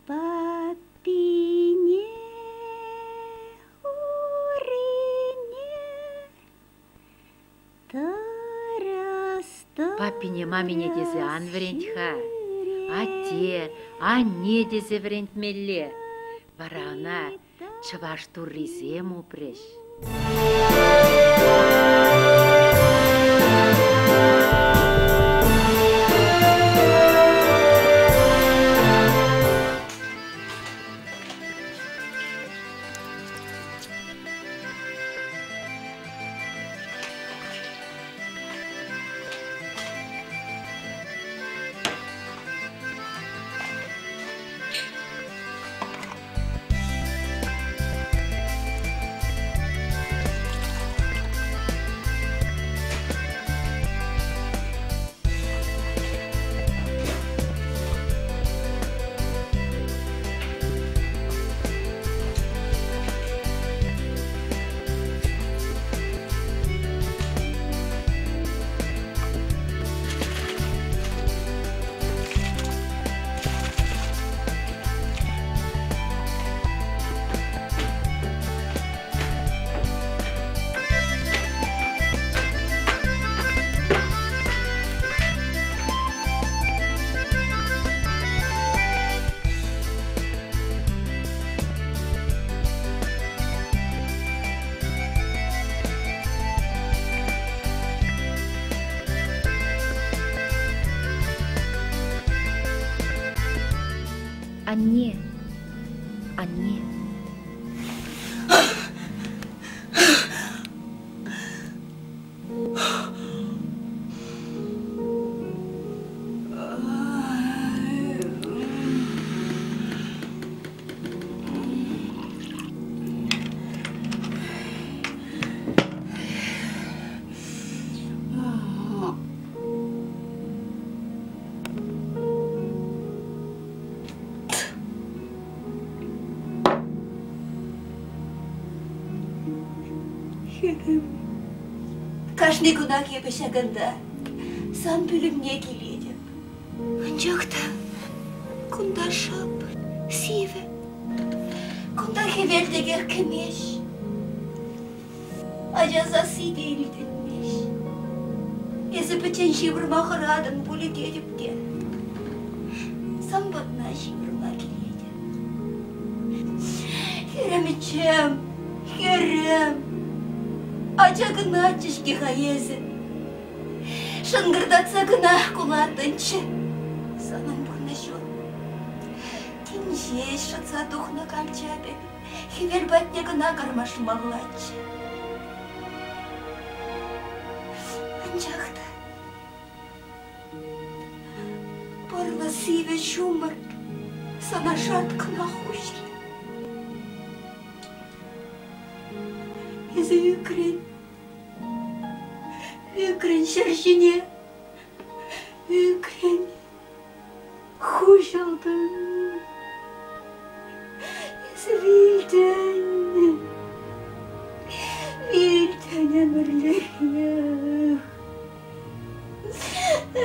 Папине урине Папине мамине тесе ан вӗрент-ха. Атте, анне тесе вӗрентмелле. Вара ӑна чӑваш туррисем упрӗҫ. Анне, анне. Хӗрӗм, кашни кунах эпӗ ҫакӑнта сан пӳлӗмне килетӗп. Анчах та кунта шӑп, сивӗ. Кунта хӗвел текех кӗмест. Ача сасси те илтӗнмест. Эсӗ пӗччен ҫывӑрма хӑратӑн пулӗ тетӗп те. Сан патна ҫывӑрма килетӗп. Хӗрӗмччӗм, хӗрӗм, ача кӑначчӗ-ҫке-ха эсӗ. Шӑнкӑртатса кӑна кулаттӑнччӗ. Санӑн пурнӑҫу тин ҫеҫ шӑтса тухнӑ калча пек хӗвел патне кӑна кармашмаллаччӗ. Анчах та пӑрлӑ сивӗ ҫумӑр сана шарт кӑна хуҫрӗ. Эсӗ ӳкрӗн. Ӳкрӗн ҫӗр ҫине, ӳкрӗн, хуҫӑлтӑн. Эсӗ вилтӗн, вилтӗн ӗмӗрлӗхех.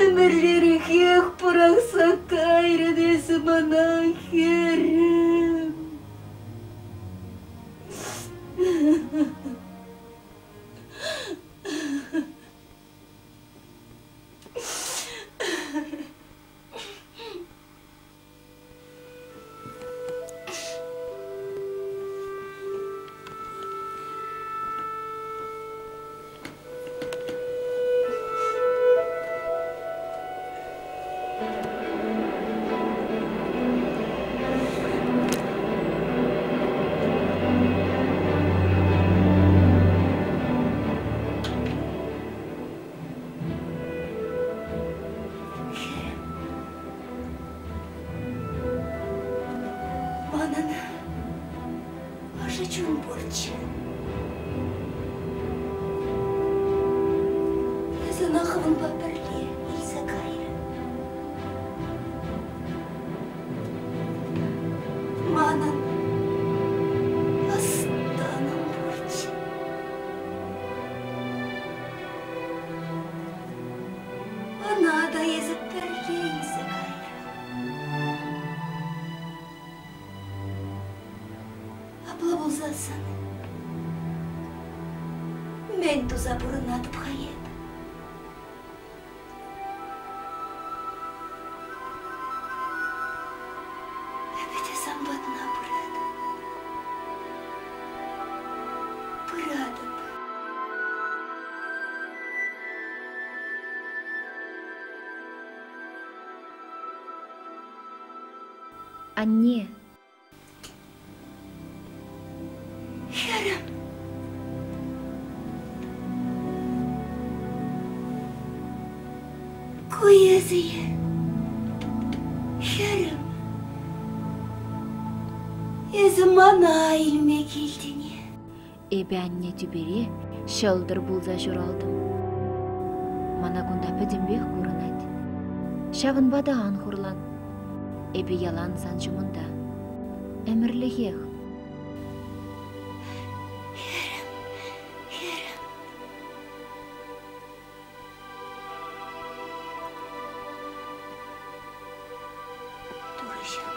Ӗмӗрлӗхех пӑрахса кайрӑн эсӗ мана, хӗрӗм. Манӑн ӑшӑ чун пурччӗ. Эс ӑна хӑвӑнпа пӗрле илсе кайрӑн. Манӑн ӑс-тӑнӑм пурччӗ. Ӑна та эсӗ пӗрле илсе кайрӑн. пулсассӑн мӗн туса пурӑнатӑп-ха эп? Эпӗ те сан патна пыратӑп. Пыратӑп. Анне. Хӗрӗм. Ку эсӗ-и? Хӗрӗм. Эсӗ мана илме килтӗн-и? Эпӗ анне тӳпере ҫӑлтӑр пулса ҫуралтӑм. Мана кунта пӗтӗмпех курӑнать. Ҫавӑнпа та ан хурлан. Эпӗ ялан сан ҫумӑнта. Ӗмӗрлӗхех. Хӗрӗм, хӗрӗм. Турӑҫӑм.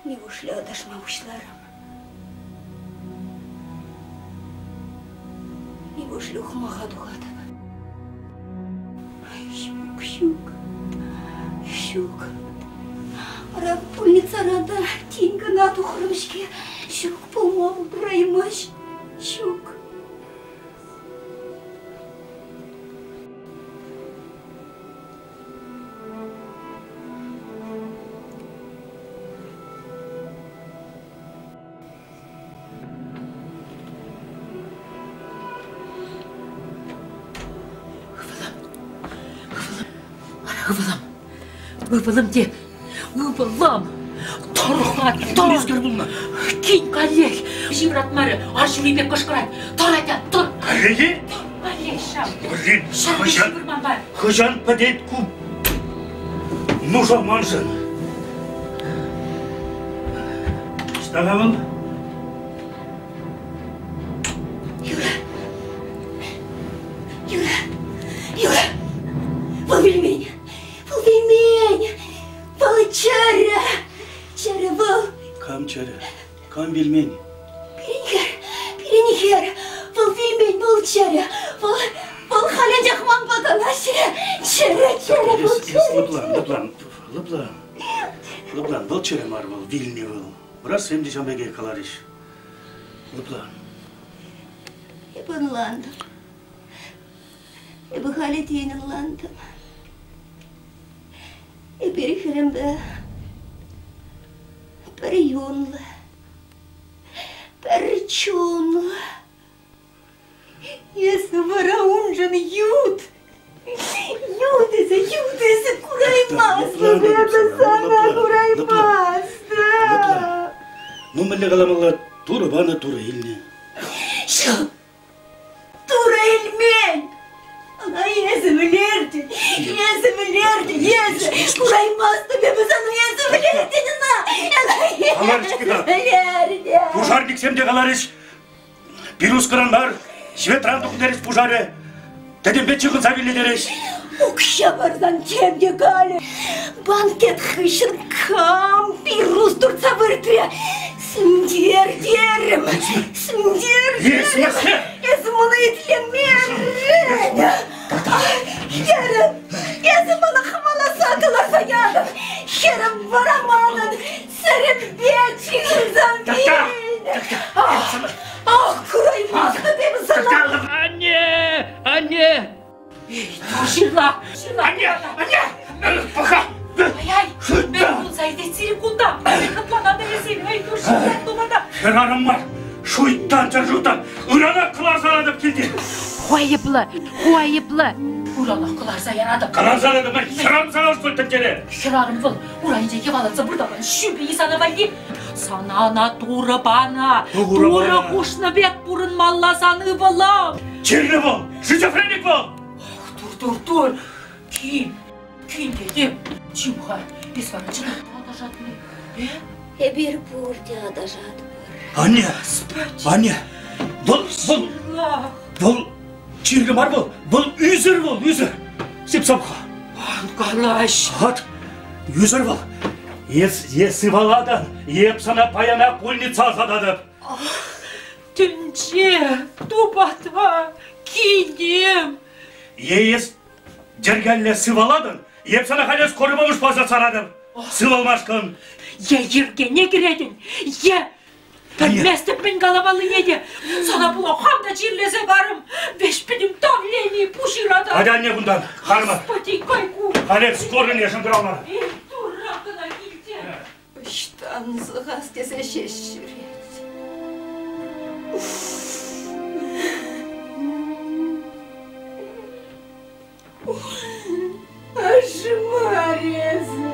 Нивушлӗ аташма пуҫларӑм? Нивушлӗ ухмаха тухатӑп? Ҫук, ҫук, ҫук. Ара, пульницара та тин кӑна тухрӑм-ҫке. Ҫук, пулма пултараймасть. Ҫук. Ывӑлӑм, ывӑлӑм, ара ывӑлӑм, ывӑлӑм те, ывӑлӑм, тӑрӑха тӑр. Мӗскер пулнӑ? Кин каллех ҫывратмарӗ, арҫури пек кӑшкӑрать. Тӑр, атя, тӑр. Каллех-и? Каллех ҫав. Блин, хӑҫан, ҫывӑрманпа. хӑҫан пӗтет ку нуша маншӑн? Ӑҫта-ха вӑл? Юра! Юра! Юра! Вӑл вилмен! Вӑл вилмен! Вӑл чӗрӗ! Чӗрӗ вӑл! Кам чӗрӗ? Кам вилмен? Пирӗн хӗр! Пирӗн хӗр! Вӑл вилмен, вӑл чӗрӗ! Вӑл, вӑл халӗнчех манпа калаҫрӗ! Чӗрӗ, чӗрӗ, вӑл чӗрӗ! Лӑплан, лӑплан, лӑплан. Лӑплан, вӑл чӗрӗ мар вӑл, вилнӗ вӑл. Врачсем те ҫавӑн пекех каларӗҫ. Лӑплан. Эпӗ ӑнлантӑм. Эпӗ халӗ тин ӑнлантӑм. Эпир хӗрӗмпе пӗр юнлӑ, пӗр чунлӑ. Эсӗ вара уншӑн ют. Ют эсӗ, ют эсӗ, кураймастӑп эпӗ сана, кураймастӑп. Ну, мӗнле каламалла, Турӑ панӑ, Турӑ илнӗ. Ҫук, Турӑ илмен. Ӑна эсӗ вӗлертӗн, эсӗ вӗлертӗн, эсӗ. Кураймастӑп эпӗ сана, эсӗ вӗлертӗн ӑна. Каларӗҫ Вӗлертӗн. Пушарниксем те каларӗҫ, Пирускӑран мар, светран тухнӑ пушарӗ. Тӗтӗмпе чыхӑнса вилнӗ Укҫа парсан тем те калӗ. Банкет хыҫҫӑн кам пирус туртса выртрӗ? Сӳнтер терӗм, сӳнтер терӗм. Эсӗ мана итлемерӗн. Хӗрӗм, эсӗ мана хӑваласа кӑларса ятӑн. Хӗрӗм вара манӑн Сӗрӗмпе чыхӑнса вилнӗ. Ах, кураймастӑп эпӗ сана. Анне! Анне! Ҫырла! Анне! Анне! Пӑха! Ай-ай! Мӗн пулса иртет сирӗн кунта? Мӗн хӑтланатӑр эсир? Эй, тур ҫырла тума та! Хӗрарӑм мар! Шуйттан чӗршуттан! Ырана кӑларса яратӑп килте! Ху айӑплӑ! Ху айӑплӑ! Уранах кӑларса яратӑп. Кӑларса яратӑп, хӗрарӑм сана ӑс тӗнчере! Хӗрарӑм вӑл урайӗнче йӑваланса выртакан ҫӳпӗ-и сана валли? Сана ӑна Турӑ панӑ. Турӑ хушнӑ пек пурӑнмалла сан ывӑлӑм. Чирлӗ вӑл, шизофреник вӑл! Ах, тур, тур, тур. Кин, кин тетем. Чим-ха, эс вара чӑнах та аташатни, э? Эпир пурте аташатпӑр. Анне, анне, вӑл, вӑл, вӑл чирлӗ мар вӑл, вӑл ӳсӗр вӑл, ӳсӗр. Сипсапха. Ан калаҫ. Хат, ӳсӗр вӑл. Эс, е сывалатӑн, эп сана паяна пульница ӑсататӑп. Тӗнче, тупата, кинем. Е эс йӗркеллӗ сывалатӑн, эп сана халӗ скорый помощь парса саратӑп. Сывалмашкӑн. Е йӗркене кӗретӗн, е пӗлместӗп мӗн каламаллине те. Сана пула хам та чирлесе карӑм. Веҫ пӗтӗм давлени пуҫ ыратать. Атя анне кунтан, карма. Господи, кайку. Халех скорыйне шӑнкӑравла. Эй, турра кӑна килте. Ӑҫтан сӑхас тесе ҫеҫ ҫӳрет. Ашшӗ мар эсӗ.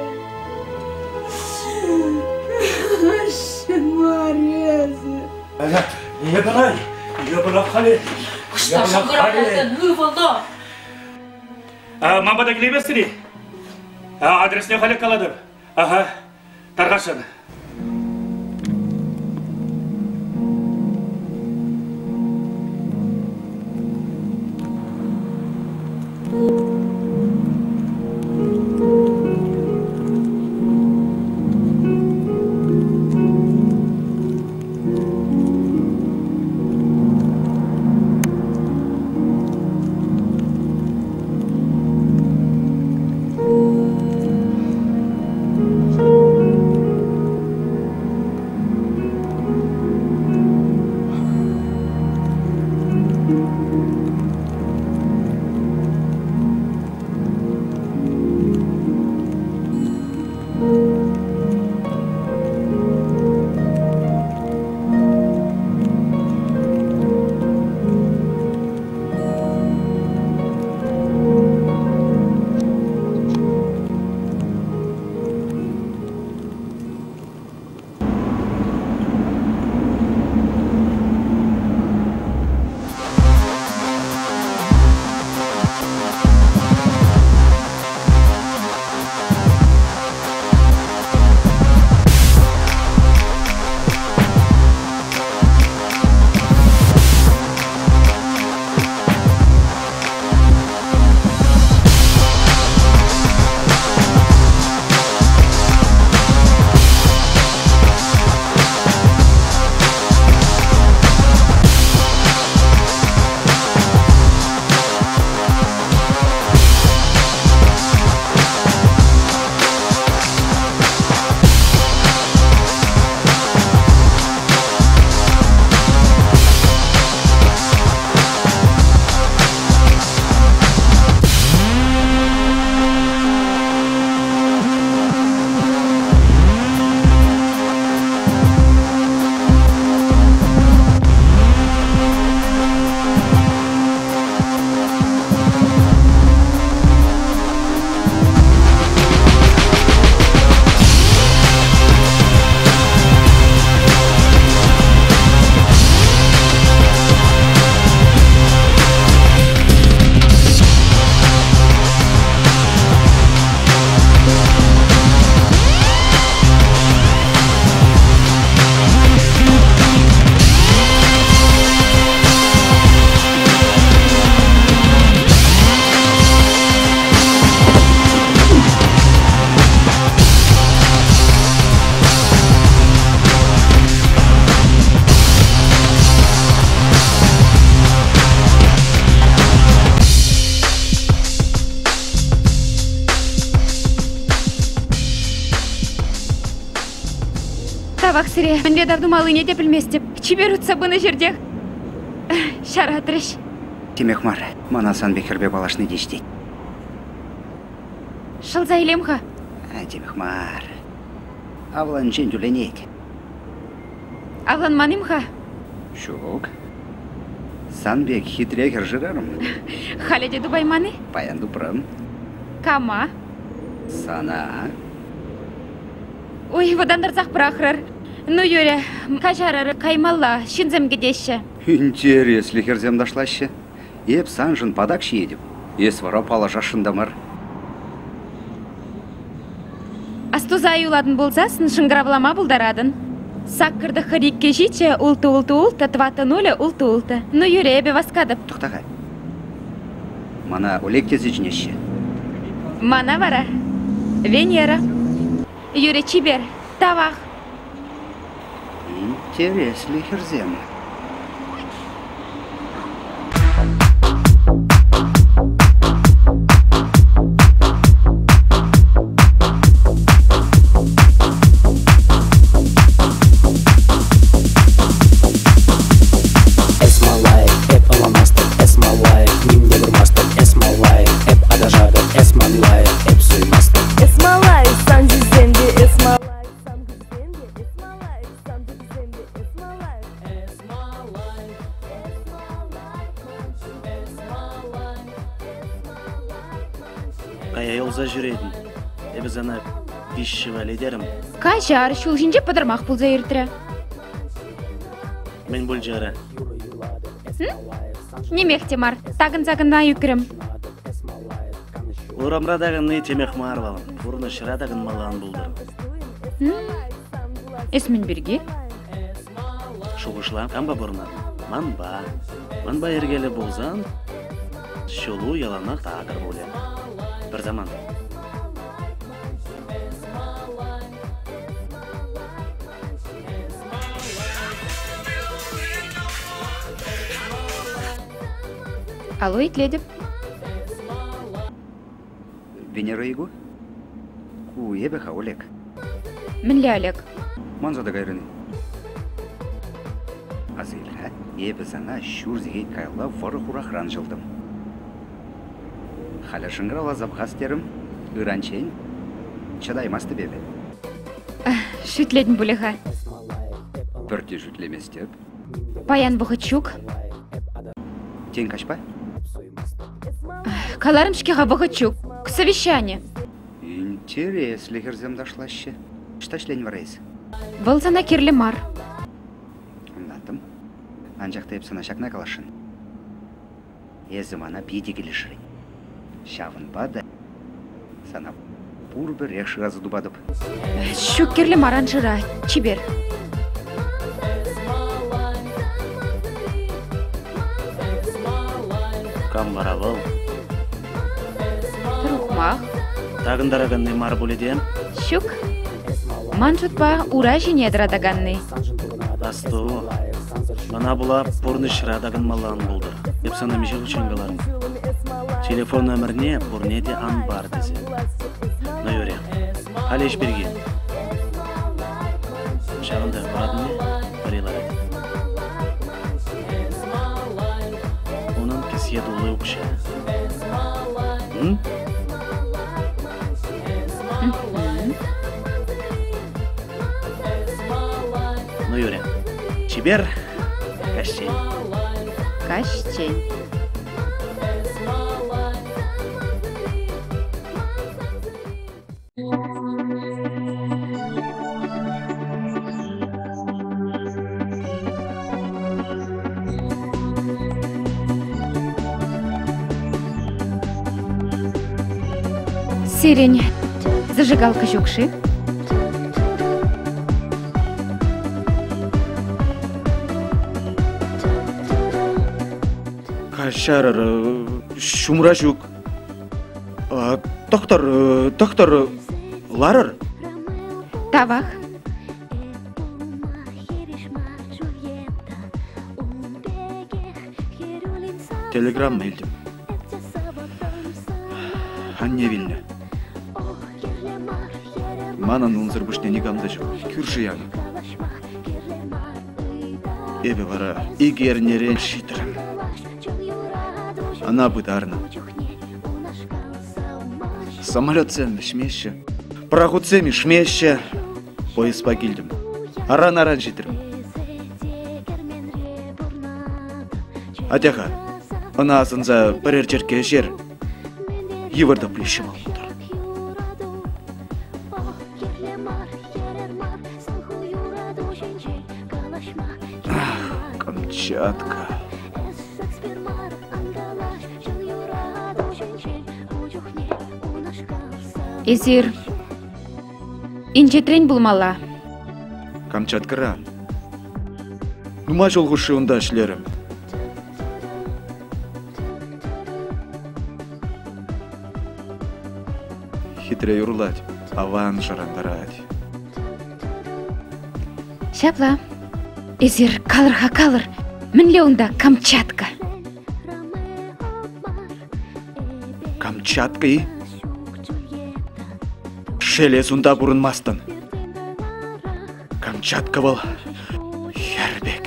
Ашшӗ мар эсӗ. Епӑна, епӑна халӗ. Ӑҫта шӑнкӑравлатӑн, ывӑлӑм? Ман пата килейместӗр-и? Адресне халех калатӑп. Аха, тархасшӑн. Тавах сире. Мӗнле тав тумаллине те пӗлместӗп. Чипер утса пынӑ ҫӗртех ҫаратрӗҫ. Темех мар. Мана сан пек хӗрпе паллашни те ҫитет. Шӑлса илем-ха. Темех мар. Авланчен тӳленет. Авланман-им-ха? Ҫук. Сан пек хитре хӗр шырарӑм. Халӗ те тупайман-и? Паян тупрӑм. Кама? Сана. Ой, вӑтантарсах пӑрахрӑр. Ну, юрӗ, каҫарӑр, каймалла, ҫынсем кӗтеҫҫӗ. Интереслӗ хӗрсем ташлаҫҫӗ. Эп саншӑн патак ҫиетӗп. Эс вара паллашасшӑн та мар. Астуса юлатӑн пулсассӑн шӑнкӑравлама пултаратӑн. Саккӑрта хӑриккӗ ҫиччӗ, улттӑ улттӑ улттӑ, тӑваттӑ нулӗ, улттӑ улттӑ. Ну, юрӗ, эпӗ васкатӑп. Тӑхта-ха. Мана Олег тесе чӗнеҫҫӗ. Мана вара Венера. Юрӗ чипер, тавах. Интереслӗ хӗрсем. Эс малай, эп ӑнланмастӑп, эс малай, ним те курмастӑп, эс малай, эп аташатӑп, эс малай, эп суймастӑп. Эс малай, сан тӳсем те, эс малай, сан куҫсем те, эс малай, сан тутусем те, эс малай. Эс малай, эс малай, эс малай, Кая юлса ҫӳретӗн. Эпӗ сана виҫҫӗ валетерӗм. Каҫар, ҫул ҫинче пӑтӑрмах пулса иртрӗ. Мӗн пулчӗ ара? Нимех те мар, такӑнса кӑна ӳкрӗм. Урамра такӑнни темех мар вӑл. Пурнӑҫра такӑнмалла ан пултӑр. Эс мӗн пирки? Шухӑшла, кампа пурӑнатӑн? Манпа. Манпа йӗркеллӗ пулсан, ҫулу яланах такӑр пулӗ. Пӗр самант. Алло, итлетӗп. Венера Игу? Ку эпӗ-ха, Олег. Мӗнле Олег? Манса та кайрӑн-и? Аса ил-ха, эпӗ сана ҫур сехет каялла вӑрӑ-хурахран ҫӑлтӑм. Халӗ шӑнкӑравласа пӑхас терӗм. Ыранччен чӑтаймастӑп эпӗ. Шӳтлетӗн пулӗ-ха. Пӗртте шӳтлеместӗп. Паян вӑхӑт ҫук. Тен, каҫпа? Каларӑм-ҫке-ха, вӑхӑт ҫук. Совещание. Интереслӗ хӗрсем ташлаҫҫӗ. Ӑҫта ӗҫлен вара эс? Вӑл сана кирлӗ мар. Ӑнлантӑм. Анчах та эп сана ҫакна каласшӑн. Эсӗ мана питӗ килӗшрӗн. Ҫавӑнпа та сана пурпӗрех шыраса тупатӑп. Ҫук кирлӗ мар ан шыра, чипер. Кам вара вӑл? Пӗр ухмах. Такӑнтараканни мар пулӗ те? Ҫук. Ман шутпа, ура ҫине тӑратаканни. Асту, мана пула пурнӑҫра такӑнмалла ан пултӑр. Эп сана миҫе хутчен каларӑм. Телефон номерне пурне те ан пар тесе. Ну, юрӗ. Халӗ ӗҫ пирки. Ҫавӑнта куратӑн-и? Пӗри ларать. Унӑн кӗсье тулли укҫа. М? Ну, юрӗ. Чипер каҫчен. Каҫчен. Сирӗн зажигалка ҫук-ши? Каҫарӑр, ҫумра ҫук. Тӑхтӑр, тӑхтӑр, ларӑр. Тавах. Телеграмма илтӗм. Анне вилнӗ. Манӑн унсӑр пуҫне никам та ҫук. Кӳршӗ янӑ. Эпӗ вара икӗ эрнерен ҫитрӗм. Ӑна пытарнӑ. Самолетсем вӗҫмеҫҫӗ, пӑрахутсем ишмеҫҫӗ. Поездпа килтӗм. Аран-аран ҫитрӗм. Атя-ха, ӑна асӑнса пӗрер черкке ӗҫер. Йывӑр тӑпри ҫӑмӑл пултӑр. Ах, Камчатка. Эсир инҫетрен пулмалла. Камчаткӑран. Нумай ҫул хушши унта ӗҫлерӗм. Хитре юрлать, аван шӑрантарать. Ҫапла. Эсир калӑр-ха, калӑр. Мӗнле унта Камчатка? Камчатка-и? Шел, эс унта пурӑнмастӑн. Камчатка вӑл хӗр пек.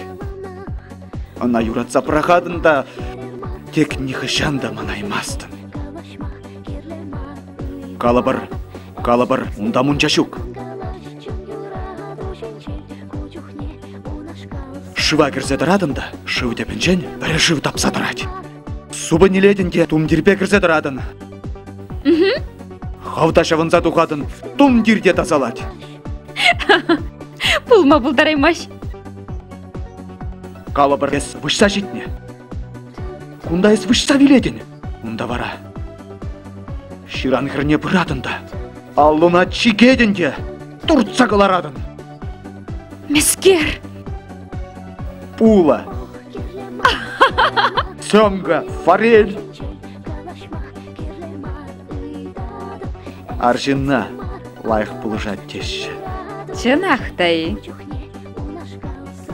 Ӑна юратса пӑрахатӑн та тек нихӑҫан та манаймастӑн. Калӑпӑр, калӑпӑр, унта мунча ҫук. Шыва кӗрсе тӑратӑн та шыв тӗпӗнчен пӗр шыв тапса тӑрать. Супӑнь илетӗн те тумтирпе кӗрсе тӑратӑн. Хӑв та ҫӑвӑнса тухатӑн, тумтир те тасалать. Пулма пултараймасть. Калӑпӑр, эс выҫса ҫитнӗ. Кунта эс выҫса вилетӗн. Унта вара ҫыран хӗрне пыратӑн та аллуна чикетӗн те туртса кӑларатӑн. Мӗскер? Пула. Семга, форель. Арҫынна лайӑх пулӑшать теҫҫӗ. Чӑнах та-и?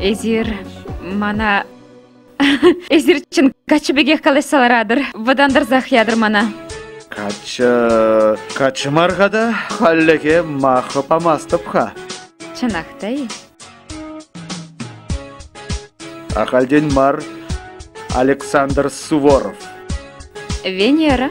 Эсир мана... Эсир чӑн каччӑ пекех калаҫса ларатӑр. Вӑтантарсах ятӑр мана. Каччӑ... Каччӑ мар-ха та, хальлӗхе махӑ памастӑп-ха. Чӑнах та-и? Ахальтен мар Александр Суворов. Венера.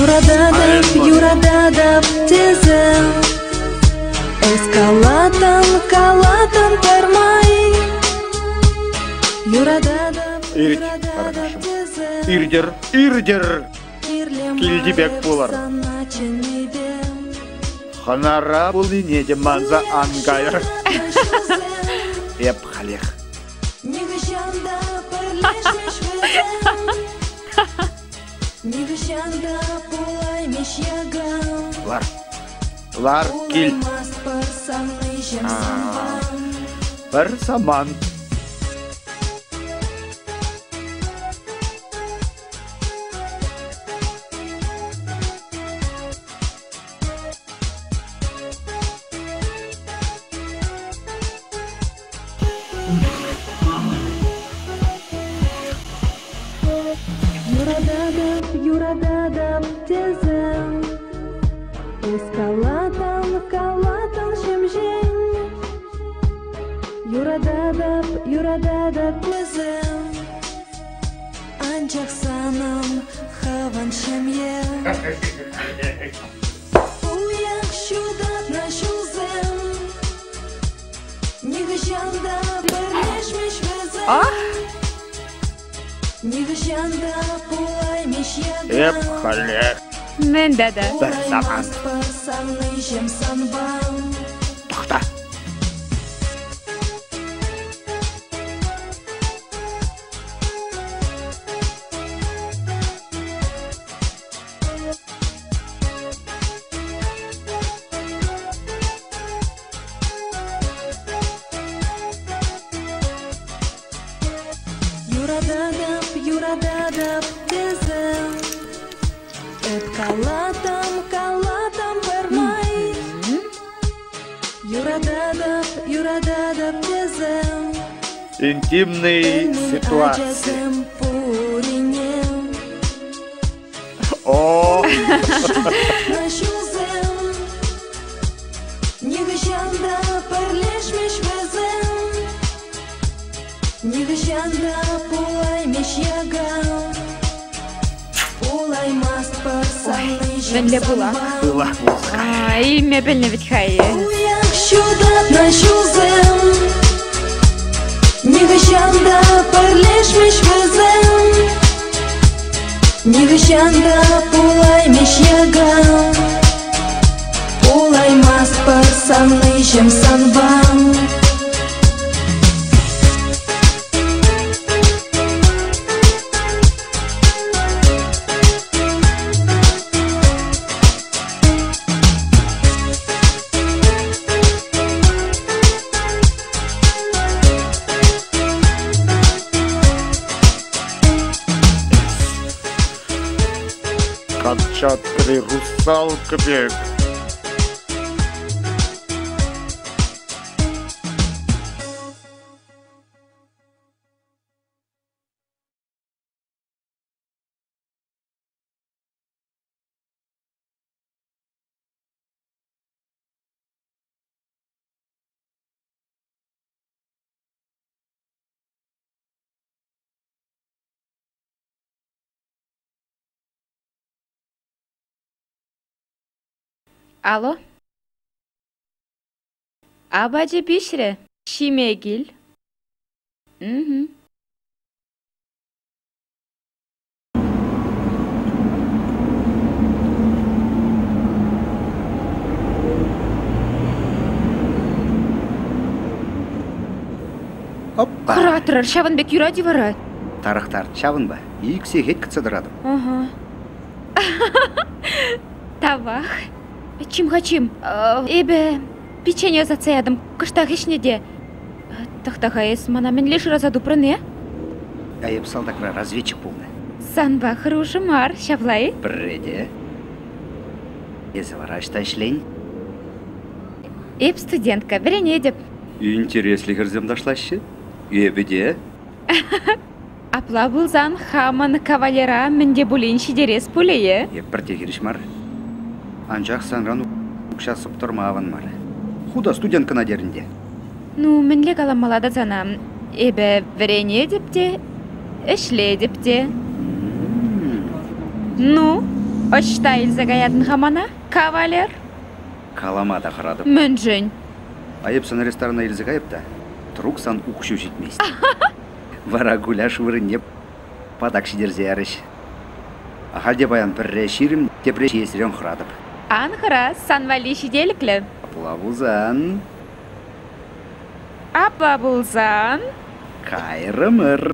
Юрататӑп, юрататӑп тесе Эс калатӑн, калатӑн пӗрмай. Юрататӑп, Ирт, юрататӑп каракашӑм. тесе Иртӗр, иртӗр! Кирлӗ Килти мар пек эп пулӑр. сана чӗннипе. Хӑнара пулнине те манса ан кайӑр. Эп халех. Нихӑҫан та пӗрлешмӗҫ вӗсем. Нихӑҫан та пулаймӗҫ якам. Лар. Лар, кил. Пулаймастпӑр саннӑҫем санпа. Пӗр самант. Юрататӑп, юрататӑп тесе Эс калатӑн, калатӑн ҫемҫен. Юрататӑп, юрататӑп тесе Анчах санӑн хӑвӑн ҫемье. Уйӑх ҫутатнӑ ҫулсем Нихӑҫан та пӗрлешмӗҫ вӗсем. Нихӑҫан та пулаймӗҫ якам. Эп халех. Мӗн тата? Пӗр самант. Пулаймастпӑр савнӑҫем санпа. Тӑхта. Юрататӑп, юрататӑп тесе Эп калатӑм, калатӑм пӗрмай. Юрататӑп, юрататӑп тесе Интимный ситуации. Ачасем пурине. О! Ҫулсем нихӑҫан та пӗрлешмӗҫ вӗсем. Нихӑҫан та пулаймӗҫ якам. Пулаймастпӑр савнӑҫем Мӗнле пулах? Пылак пулса А, илме пӗлнӗ вӗт-ха Уйӑх ҫутатнӑ ҫулсем Нихӑҫан та пӗрлешмӗҫ вӗсем. Нихӑҫан та пулаймӗҫ якам. Пулаймастпӑр савнӑҫем санпа. Камчаткӑри русалка пек. Алло. Апачӗ пиҫрӗ. Ҫиме кил. Угу. Опа! Хӑратрӑр, ҫавӑн пек юрать-и вара? Тарӑхтар, ҫавӑнпа. Ик сехет кӗтсе тӑратӑп. Ага. Тавах. Чим-ха, чим. Эпӗ печенье ӑсатса ятӑм. Кӑштах ӗҫнӗ те. Тӑхта-ха эс мана мӗнле шыраса тупрӑн, э? А эп салтакра разведчик пулнӑ. Санпа хӑрушӑ мар, ҫапла-и? Пӗрре те. Эсӗ вара ӑҫта ӗҫлен? Эп студентка, вӗренетӗп. Интереслӗ хӗрсем ташлаҫҫӗ. Эпӗ те. Апла пулсан хамӑн кавалера мӗн те пулин ҫитерес пулӗ-е? Эп пӗртте хирӗҫ мар. Анчах санран укҫа сӑптӑрма аван мар. Ху та студенткӑна терӗн те. Ну, мӗнле каламалла та сана? Эпӗ вӗренетӗп те, ӗҫлетӗп те. Ну, ӑҫта илсе каятӑн-ха мана, кавалер? Калама та хӑратӑп. Мӗншӗн? А эп сана ресторана илсе кайӑп та, трук сан укҫу ҫитмест. Вара гуляш вырӑнне патак ҫитерсе ярӗҫ. Ахаль те паян пӗрре 20, тепре ҫиесрен хӑратӑп. Ан хӑра, сан валли ҫителӗклӗ. Апла пулсан... Апла пулсан... Кайрӑмӑр.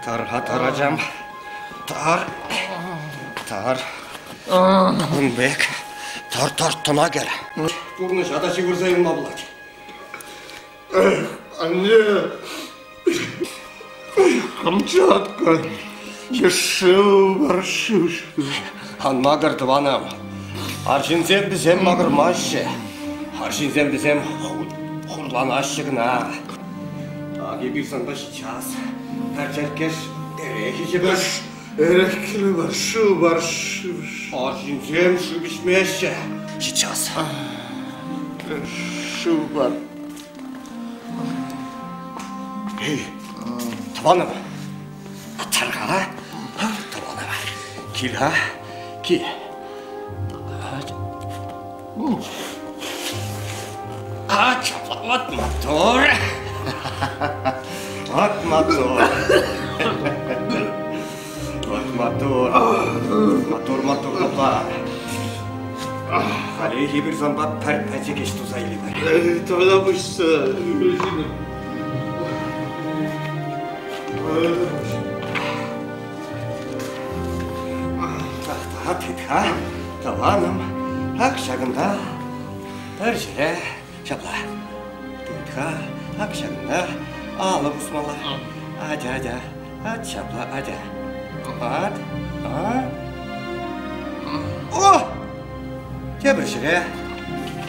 Тар-ха, тар, ачам. Тар. Тар. Ун пек. Тар, тар, тӑна кӗр. Пурнӑҫа та ҫывӑрса юлма пулать. Анне, Камчатка, шыв бар, шыв, шыв. Ан макӑр, тӑванӑм. Арҫынсем вӗсем макӑрмаҫҫӗ. Арҫынсем вӗсем хурланаҫҫӗ кӑна. Ак эпир санпа сейчас пӗр черкке эрех ӗҫӗпӗр. Эрех килӗ бар, шыв бар, шыв. Арҫынсем шыв ӗҫмеҫҫӗ. Сейчас. Шыв бар. Эй, тӑванӑм, тар-ха, тӑванӑм, кил-ха, кил. А, вот мотор. Вот мотор. Вот мотор. Мотор, мотор, тупа. Халӗ эпир санпа пӗр пӗчӗк ӗҫ туса илӗпӗр. Тата пуҫса. Тӑхта, тӑванӑм, ак ҫакӑнта пӗр ҫӗре ҫапла. Тыт-ха, ак ҫакӑнта алӑ пусмалла. Атя, атя, ат ҫапла, атя. Ат, а. О! Тепӗр ҫӗре.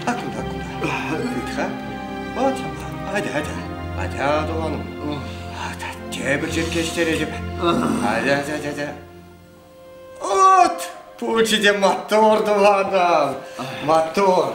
Ак кунта, кунта. Тыт-ха. От ҫапла, атя, атя. Атя, тӑванӑм. Тепӗр черкке ӗҫтеретӗп. Атя, атя, атя, атя. От! Пулчӗ те маттур, тӑванӑм! Маттур!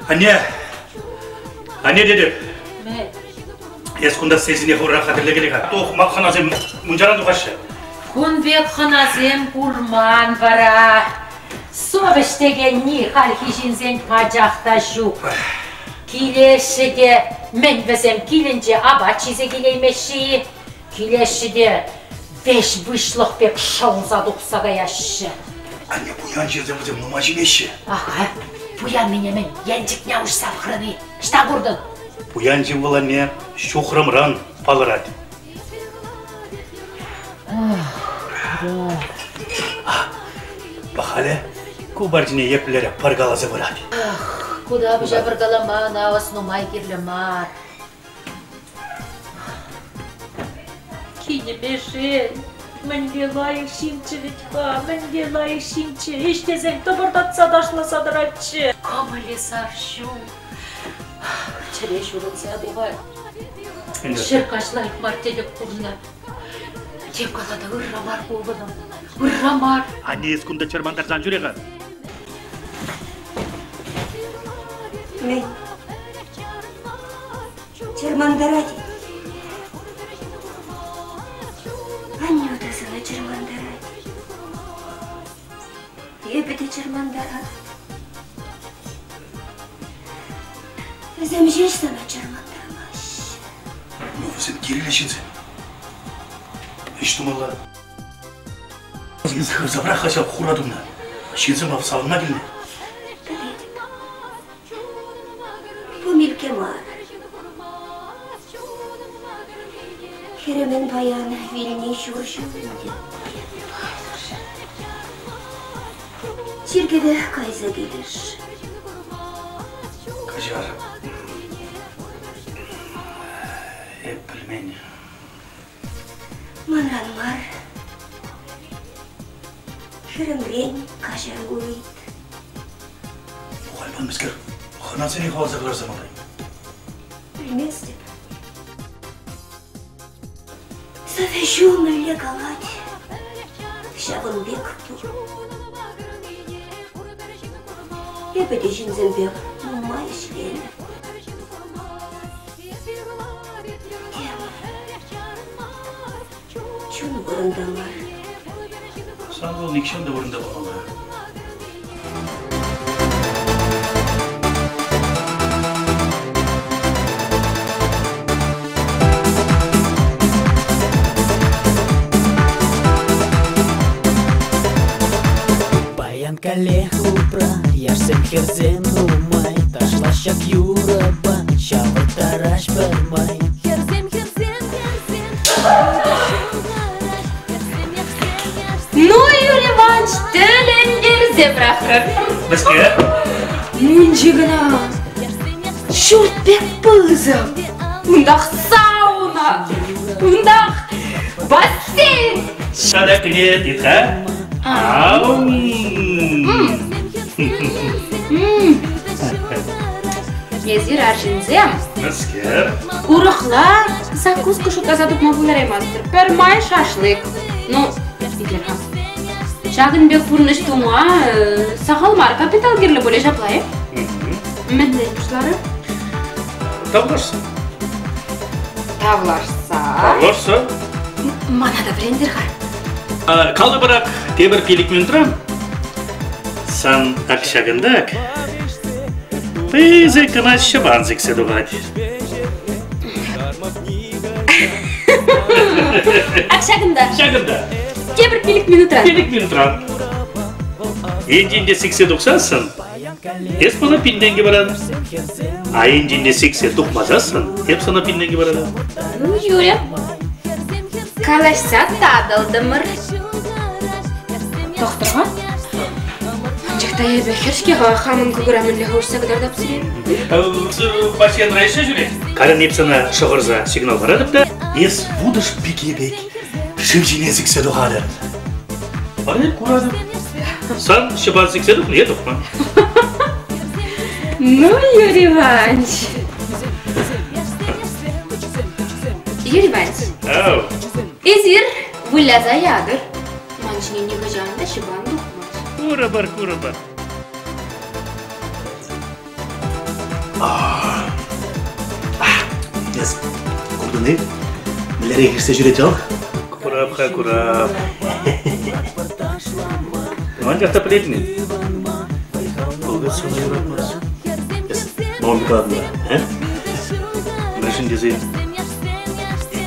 Анне! Анне тетӗп. Эс кунта сессине хура хатӗрлекеле-ха. Тух, хӑнасем мунчаран тухаҫҫӗ. Кун пек хӑнасем курман вара. Совӗҫ текенни хальхи ҫынсен пачах та ҫук. Килеҫҫӗ те, мӗн вӗсем килӗнче апат ҫисе килеймеҫҫӗ-и? Килеҫҫӗ те веҫ выҫлӑх пек шӑлса тухса каяҫҫӗ. Анне, пуян ҫынсем вӗсем нумай ҫимеҫҫӗ. Аха, пуяннине мӗн, енчӗкне уҫса пӑхрӑн-и? Ӑҫта куртӑн? Пуян ҫын вӑл анне ҫухрӑмран палӑрать. Пахале, ку барчине еплерех пӑркаласа пырать. Ах, куда пуҫа пӑркалама ӑна ӑс нумай кирлӗ мар. Кинӗме шел, мӗнле лайӑх ҫынччӗ вӗт-ха, мӗнле лайӑх ҫынччӗ, ӗҫ тесен тӑпӑртатса ташласа тӑратчӗ. Кӑмӑлӗ сар ҫу. Чӗре ҫурӑлса тухать. Ҫӗр каҫ лайӑх мар тӗлӗк курнӑ. Тем кала та ырра мар ку ывӑлӑм, ырра мар. Анне эс кунта чӑрмантарсан ҫӳре-ха. Мӗн? Чӑрмантарать. Аннӳ те сана чӑрмантарать. Эпӗ те чӑрмантарать. Вӗсем ҫеҫ сана чӑрмантармаҫҫӗ. Ну, вӗсем кирлӗ ҫынсем. Ӗҫ тумалла. Хырса пӑрах-ха ҫав хура тумна. Ҫынсем ав савӑнма килнӗ. Пӗлетӗп. Пумилкке мар. Хӗрӗмӗн паян вилни ҫур ҫул ӗнтӗ. Чиркӗве кайса килӗш. Каҫар. Эп пӗлмен. Манран мар. Хӗрӗмрен каҫару ыйт. Ухайпа мӗскер хӑнасене хӑваласа кӑларса малтан? Пӗлместӗп. Совеҫӳ мӗнле калать, ҫавӑн пек пур. Эпӗ те ҫынсемпе нумай ӗҫленӗ. Тем, чун вырӑнта мар. Сан вӑл нихҫан та вырӑнта пулмалла. Паян каллех клубра яшсем хӗрсем нумай ташлаҫ ҫак юрӑпа ҫавӑрттараҫ пӗрмай. Хӗрсем, хӗрсем, хӗрсем, Ну, Юрий Иванч, тӗлӗнтерсе пӑрахрӑр. Мӗскер? Мунчи кӑна. Ҫурт пек пысӑк. Унтах сауна. Унтах бассейн. Тата кӗнет, итха. Ау. Эсир арҫынсем Мӗскер? Урӑхла закуска шутласа тупма пултараймастӑр. Пӗрмай шашлык. Ну, итлер-ха. Ҫакӑн пек пурнӑҫ тума сахал мар капитал кирлӗ пулӗ ҫапла-и? Мӗнле пуҫларӗ? Тавлашса. Тавлашса? Тавлашса. Мана та вӗрентер-ха. Калӑпӑрах тепӗр 5 минутран сан ак ҫакӑнтак пысӑк кӑна ҫӑпан сиксе тухать. Ак ҫакӑнта. Ҫакӑнта. Тепӗр 5 минутран. 5 минутран. Енчен те сиксе тухсассӑн, эс мана пин тенкӗ паран. А енчен те сиксе тухмасассӑн, эп сана пин тенкӗ паратӑп. Ну, Юря, калаҫса татӑлтӑмӑр. Тӑхтӑр-ха. Анчах та эпӗ хӗр-ҫке-ха, хамӑн кӑкӑра мӗнле уҫса кӑтартап сире? Бассейнра ӗҫсе ҫӳрет. Карен эп сана шӑхӑрса сигнал паратӑп та, эс вутӑш пике пек шыв ҫине сиксе тухатӑн. Вара куратӑп. Сан ҫӑпан сиксе тухнӑ, е тухман. Ну, Юрий Иванович. Юрий Иванович. Ау. Эсир выляса ятӑр. Ман ҫине нихӑҫан та ҫӑпан тухмасть. Курӑпӑр, курӑпӑр. Эс куртӑн-и? Мӗнлерех ишсе ҫӳрет вӑл? Курап-ха, курап. Анчах та пӗлетӗн-и? Вӑл сана юратмасть. Эс мамам калатӑн э? Мӗншӗн тесен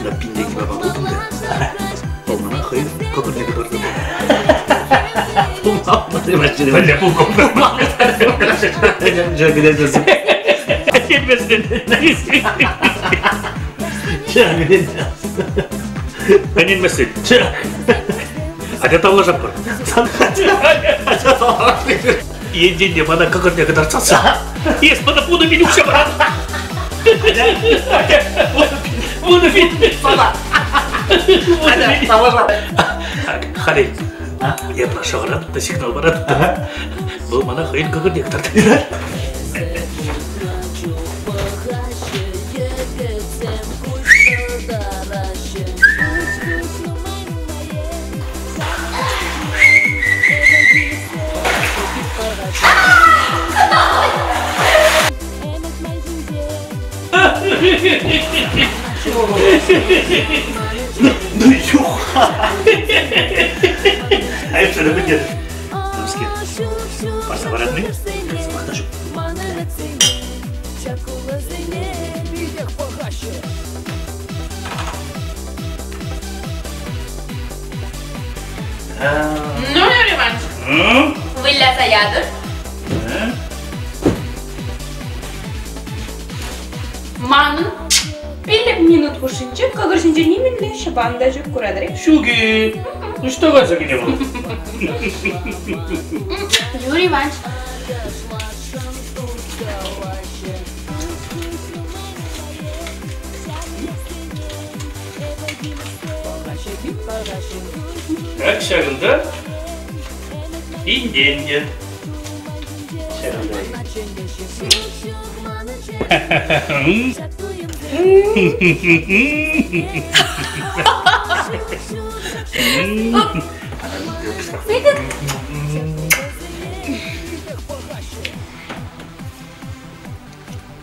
на пинтен баба пултӑм та. Вӑл мана хӑйӗн кӑкӑрне кӑтартнӑ. Пӗле пулком. Ӗненместӗн. Атя тавлашатпӑр. Енчен те мана кӑкӑрне кӑтартсассӑн, эс мана 10 000 укҫа паран. 10 000. Халӗ эп шӑхӑратӑп та сигнал паратӑп та. Вӑл мана хӑйӗн кӑкӑрне кӑтартать. Ну, юха! А эп сана пӗлтерӗп. Темскер. Парса паратни? Сӑмах та ҫук. Ну, Юрий Иванович, выляса ятӑр. Манӑн 5 минут хушшинче кӑкӑр ҫинче нимӗнле ҫӑпан та ҫук куратӑр-и? Ҫук-и? Ӑҫта кайса кӗнӗ вӑл? Юрий Иванович. Так ҫакӑнта интенте. Ҫакӑнта.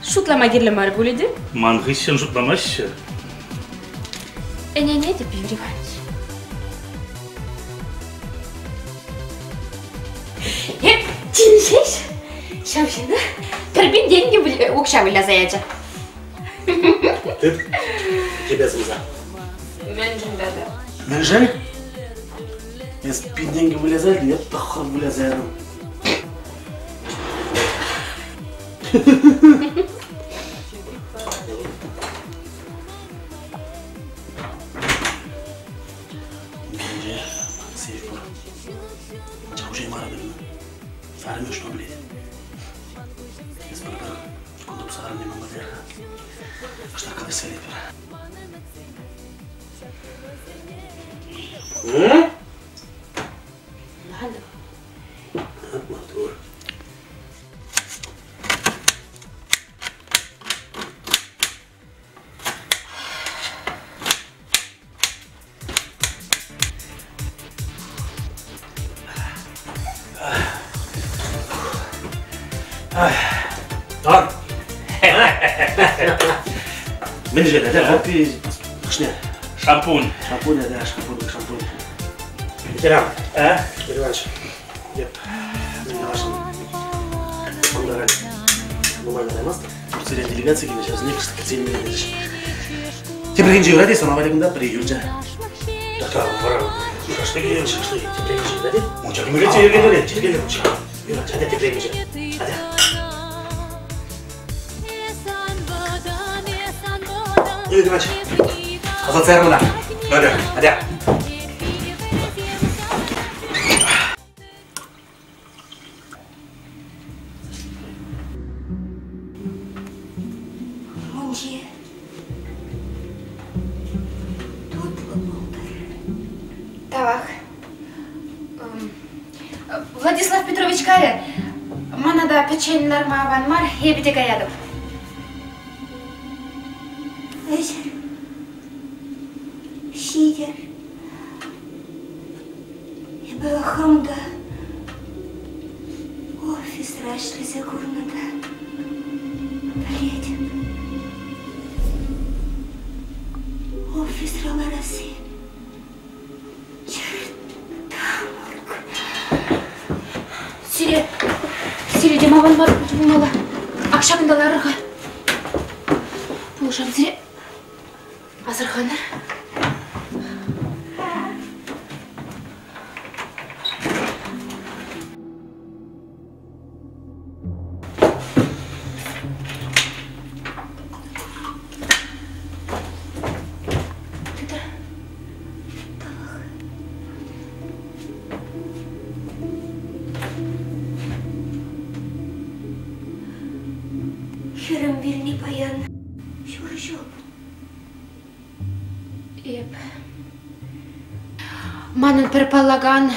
Шутлама кирлӗ мар пулӗ те? Ман хыҫҫӑн шутламаҫҫӗ. Ӗненетӗп, Юрий Иванович. Эп тин ҫеҫ ҫав ҫынна 1000 тенкӗ укҫа выляса ячӗ. Тыт, тебе сӑмса. Мӗншӗн тата? Мӗншӗн? Эс 1000 тенкӗ выляса илтӗн, эп 9 выляса ятӑм. Сейф пур. Анчах уҫаймарӑм эпӗ. Арӑмӗ уҫма пӗлет. Эс пӗр-пӗр кун тупса арӑмне ман патне-ха. Кӑштах калаҫса илетпӗр. Надо. Маттур. Тор. Мӗншӗн, да, хоппи хӑшне? Шампунь. Шампунь, да, шампунь, шампунь. Ветеран, а? Юрий Иванович, деп, мӗн каласшӑн? Кунта нумай лараймастӑп. Турцирен делегаци килнӗ, ҫавсене кӑшт кӗтсе илме терӗҫ. Тепрехинче юрать-и, сана валли кунта пӗри юлчӗ. Тата вара шашлык, шашлык тепрехинче юрать-и? Мунча кӗмелле йӗркеллӗ, йӗркеллӗ мунча. Юрать, атя тепрехинче. Атя. Юрий Иванович, Азат мана. Атя. Атя. Мунчи тутлӑ пултӑр. Тавах. Владислав Петрович кайрӗ. Мана та пӗччен ларма аван мар, эпӗ те каятӑп. Ӗҫӗр, ҫийӗр. Эпӗ хам та офисра ӗҫлесе курнӑ та пӗлетӗп. Офисра ларасси чӗр тамӑк. Сире, сире те аван мар пулмалла. Ак ҫакӑнта ларӑр-ха. Пулӑшам сире. Асӑрханӑр. Тытӑр. Тавах. Хӗрӗм вилни паян ҫур ҫул. Эп... Манӑн пӗр паллакан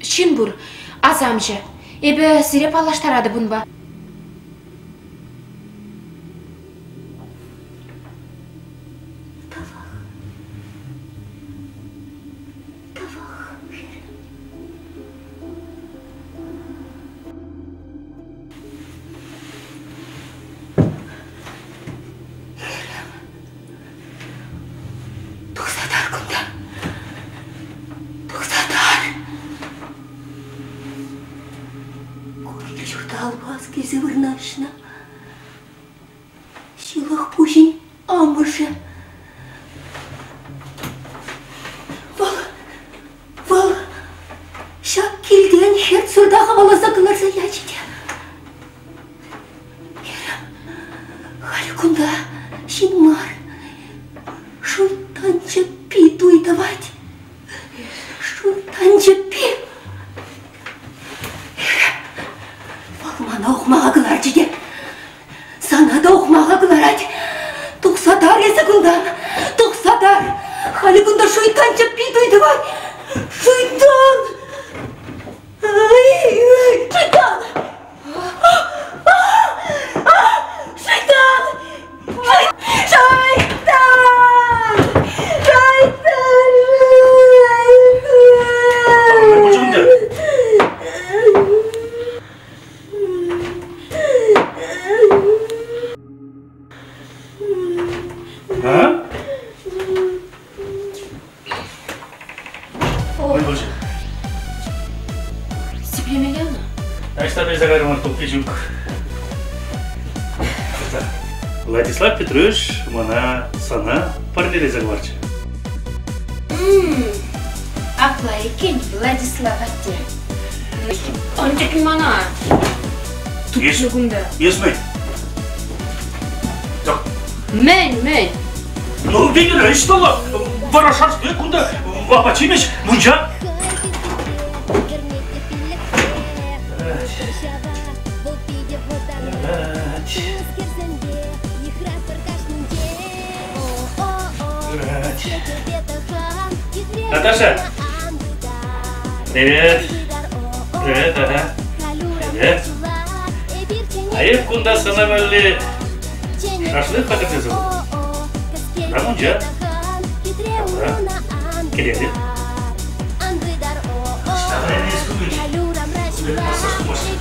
ҫын пур, асамҫӑ. Эпӗ сире паллаштаратӑп унпа. Тавах. Тавах, хӗрӗм. Хӗрӗм, тухса тар кунтан. Тухса тар. Ку кил-ҫурта алпас килсе вырнаҫнӑ. Ҫылӑх пуҫӗн амӑшӗ. Вӑл, вӑл ҫак килтен хӗрт-сурта хӑваласа кӑларса ячӗ те. Хӗрӗм, халь кунта ҫын мар, шуйттан чӗппи туй тӑвать. Шуйттан чӗппи. Хӗрӗм, вӑл мана ухмаха кӑларчӗ те Сана та ухмаха кӑларать. Тухса тар эсӗ кунтан. Тухса тар. Халӗ кунта шуйттан чӗппи туй тӑвать. Шуйттан! Шуйттан! Шуйттан! Шуйттан! Шуйттан! А? Ой, боже. Сиплемелле ӑна. Таҫта пӗлсе кайрӑмӑр тупки ҫук. Владислав Петрович мана сана парнелесе хӑварчӗ. Апла иккен, Владислав атте. Ан тӗкӗн мана. Тупнӑ кунта. Есмӗн. Так. Мӗн, мӗн? Ну, Венера, ӗҫ тӑлӑ. Вара шашлык кунта, апат-ҫимӗҫ, мунча. Юрать. Юрать. Наташа! Привет! Привет, ага. Привет. А эп кунта сана валли шашлык хатӗрлесе хунӑ. Да мунча. Ҫапла. Килетӗп. Ӑҫта вӗренес кукӑль? Массаж тумашкӑн.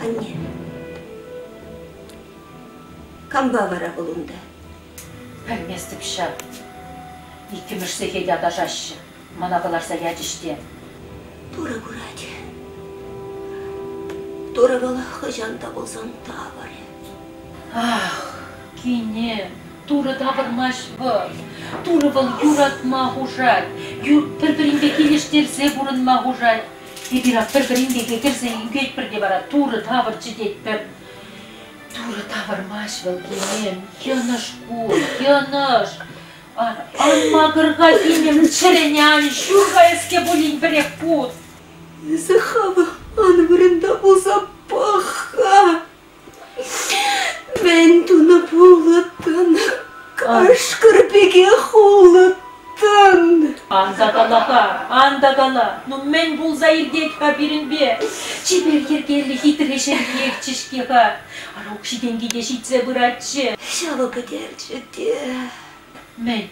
Анне, кампа вара вӑл унта? Пӗлместӗп ҫав. Иккӗмӗш сехет аташаҫҫӗ. Мана кӑларса ячӗҫ те. Турӑ курать. Турӑ вӑл хӑҫан та пулсан тавӑрӗ. Ах, кине, Турӑ тавӑрмасть вӑл. Турӑ вӑл юратма хушать, пӗр-пӗринпе килӗштерсе пурӑнма хушать. Эпир ак пӗр-пӗринпе кӗрсе ӳкетпӗр те вара Турӑ тавӑрчӗ тетпӗр. Турӑ тавӑрмасть вӑл, кинем, йӑнӑш ку, йӑнӑш. Ан макӑр-ха, кинӗм, чӗрене ан ҫур-ха эске пулин пӗрех пус. Эсӗ хӑв ан вырӑнта пулса пӑх-ха. Мӗн тунӑ пулӑттӑн, кашкӑр пекех улӑттӑн. Ан та кала-ха, ан та кала. Ну мӗн пулса иртет-ха пирӗнпе? Чипер йӗркеллӗ хитре ҫемьехчӗ-ҫке-ха. Ара укҫи-тенки те ҫитсе пыратчӗ. Ҫавӑ пӗтерчӗ те. Мӗн?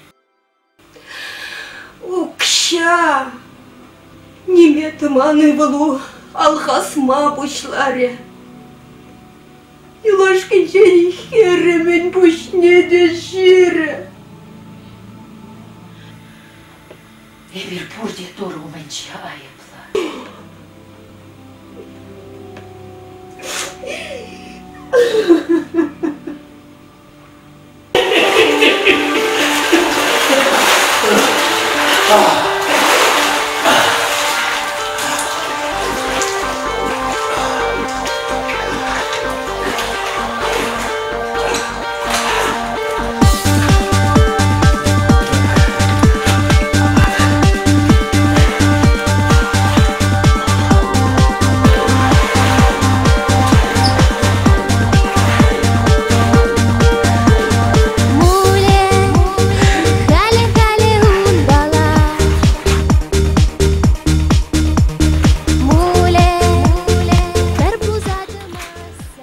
Укҫа! Ниме тӑман ывӑлу алхасма пуҫларӗ. Юлашкинчен хӗрӗмӗн пуҫне те ҫирӗ. Эпир пурте Турӑ умӗнче айӑплӑ.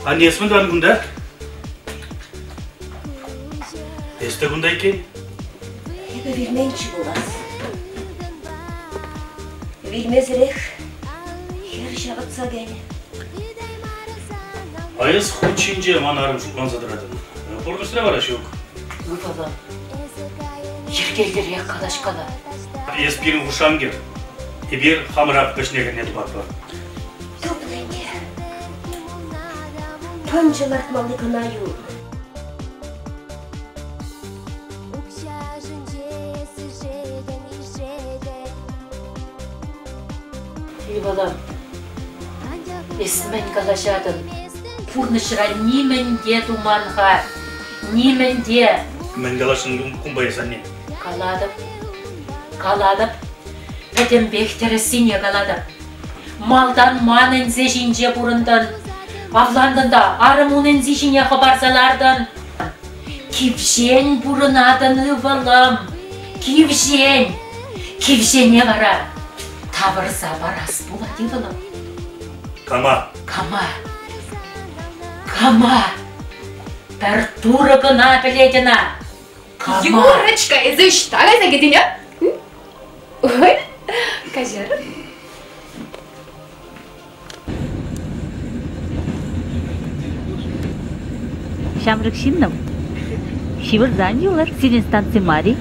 Аннес мӗн тӑван кунта? Эс те кунта иккен? Эпӗ вилменччӗ пулас. Вилмесӗрех хӗр ҫавӑтса кӗнӗ. А эс хут ҫинче ман арӑм шутланса тӑратӑн. Пурнӑҫра вара ҫук. Ывӑлӑм, йӗркеллӗрех калаҫкала. Эс пирӗн хушшанкӑр. Эпир хамӑрах вӗҫне-хӗрне тупатпӑр. Тупнӑ ӗнтӗ. Пӑнчӑ лартмалли кӑна юлнӑ. Ывӑлӑм, эс мӗн калаҫатӑн? Пурнӑҫра нимӗн те туман-ха, нимӗн те. Мӗн каласшӑн кунпа эс, анне? Калатӑп, калатӑп, пӗтӗмпех тӗрӗссине калатӑп. Малтан ман ӗнсе ҫинче пурӑнтӑн, авлантӑн та арӑмун ӗнси ҫине хӑпарса лартӑн. Кивҫен пурӑнатӑн, ывӑлӑм, кивҫен. Кивҫене вара тавӑрса парас пулать, ывӑлӑм. Кама? Кама? Кама? Пӗр турӑ кӑна пӗлет ӑна. Кама? Юрочка, эсӗ ӑҫта кайса кӗтӗн, а? Ой, каҫар. Ҫамрӑк ҫыннӑм, ҫывӑрсан юлӑр, сирӗн станци мар-и?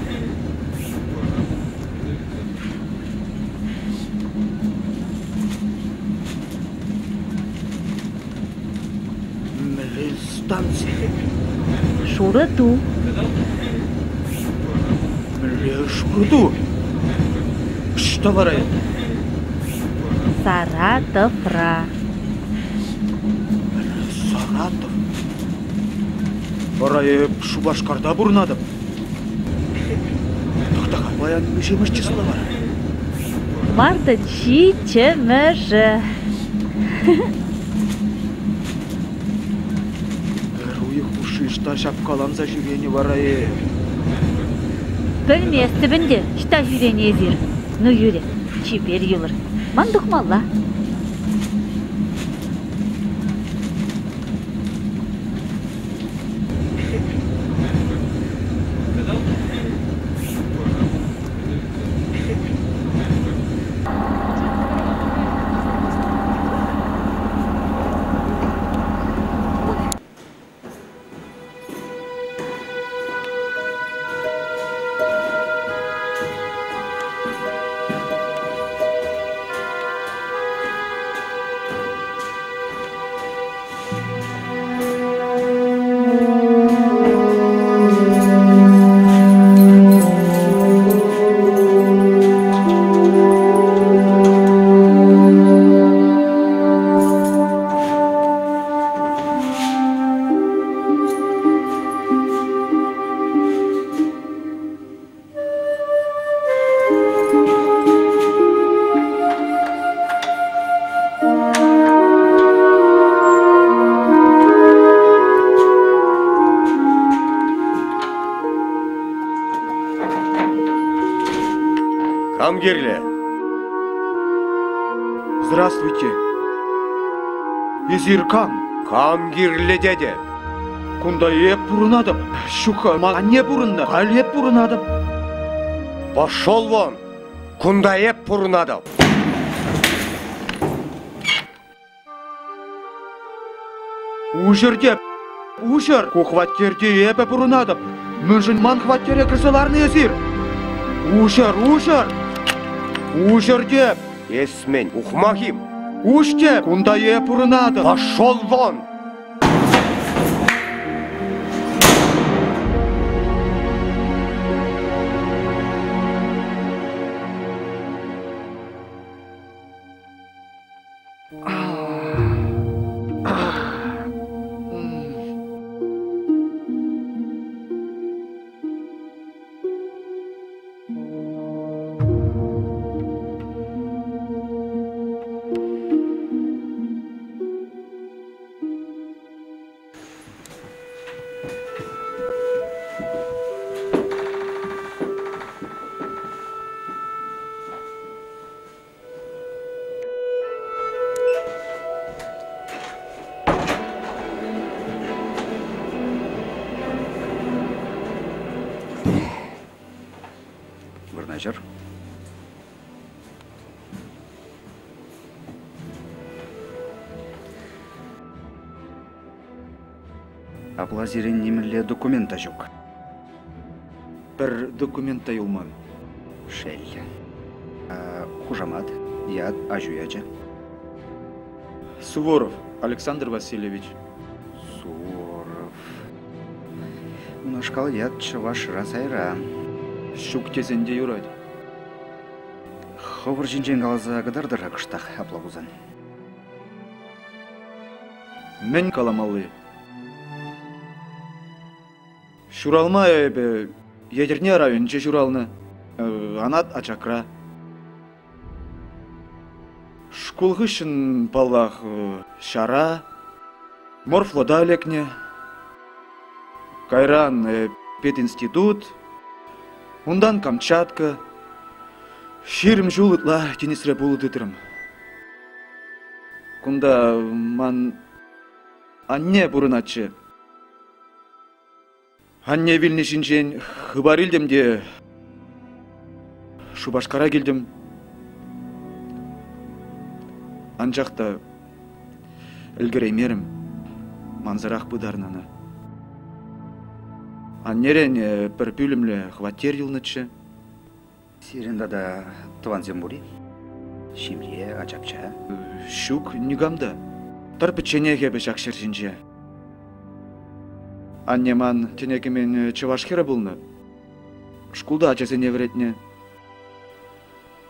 Мӗнле станци? Шурӑ ту. Мӗнле шурӑ ту? Ӑҫта вара Саратовра. Саратов? Вара эп Шупашкарта пурӑнатӑп. Тӑхта-ха, паян миҫемӗш числа вара? Мартӑн ҫиччӗмӗшӗ. Пӗр уйӑх хушши ӑҫта ҫапкаланса ҫӳренӗ вара эп? Пӗлместӗп ӗнтӗ, ӑҫта ҫӳренӗ эсир. Ну, юрӗ, чипер юлӑр. Ман тухмалла. Кам кирлӗ? Здравствуйте. Эсир кам? Кам кирлӗ тете? Кунта эп пурӑнатӑп. Ҫук-ха, ман анне пурӑннӑ. Халь эп пурӑнатӑп. Пошел вон! Кунта эп пурӑнатӑп. Уҫӑр те, уҫӑр! Ку хваттерте эпӗ пурӑнатӑп. Мӗншӗн ман хваттере кӗрсе ларнӑ эсир? Уҫӑр, уҫӑр! Уҫӑр те! Эс мӗн, ухмах-им? Уҫ те, кунта эп пурӑнатӑп. Пошел вон! Вырнаҫӑр. Апла сирӗн нимӗнле документ та ҫук. Пӗр документ та юлман. Шел. Хушамат, ят, аҫу ячӗ. Суворов Александр Васильевич. Суворов. Унашкал ят чӑвашра сайра. Ҫук тесен те юрать. Хӑвӑр ҫинчен каласа кӑтартӑр-ха кӑштах апла пулсан. Мӗн каламалли? Ҫуралма эпӗ Етӗрне районӗнче ҫуралнӑ, Анат Ачакра. Шкул хыҫҫӑн, паллах, ҫара, морфлота лекнӗ. Кайран пединститут, унтан Камчатка. 20 ҫул ытла тинӗсре пулӑ тытрӑм. Кунта ман анне пурӑнатчӗ. Анне вилни ҫинчен хыпар илтӗм те Шупашкара килтӗм. Анчах та ӗлкӗреймерӗм. Мансӑрах пытарнӑ ӑна. Аннерен пӗр пӳлӗмлӗ хваттер юлнӑччӗ. Сирӗн тата тӑвансем пур-и? Ҫемье, ачапча? Ҫук, никам та. Тӑр пӗчченех эпӗ ҫак ҫӗр ҫинче. Анне ман тӗне кӗмен чӑваш хӗрӗ пулнӑ. Шкулта ачасене вӗрентнӗ.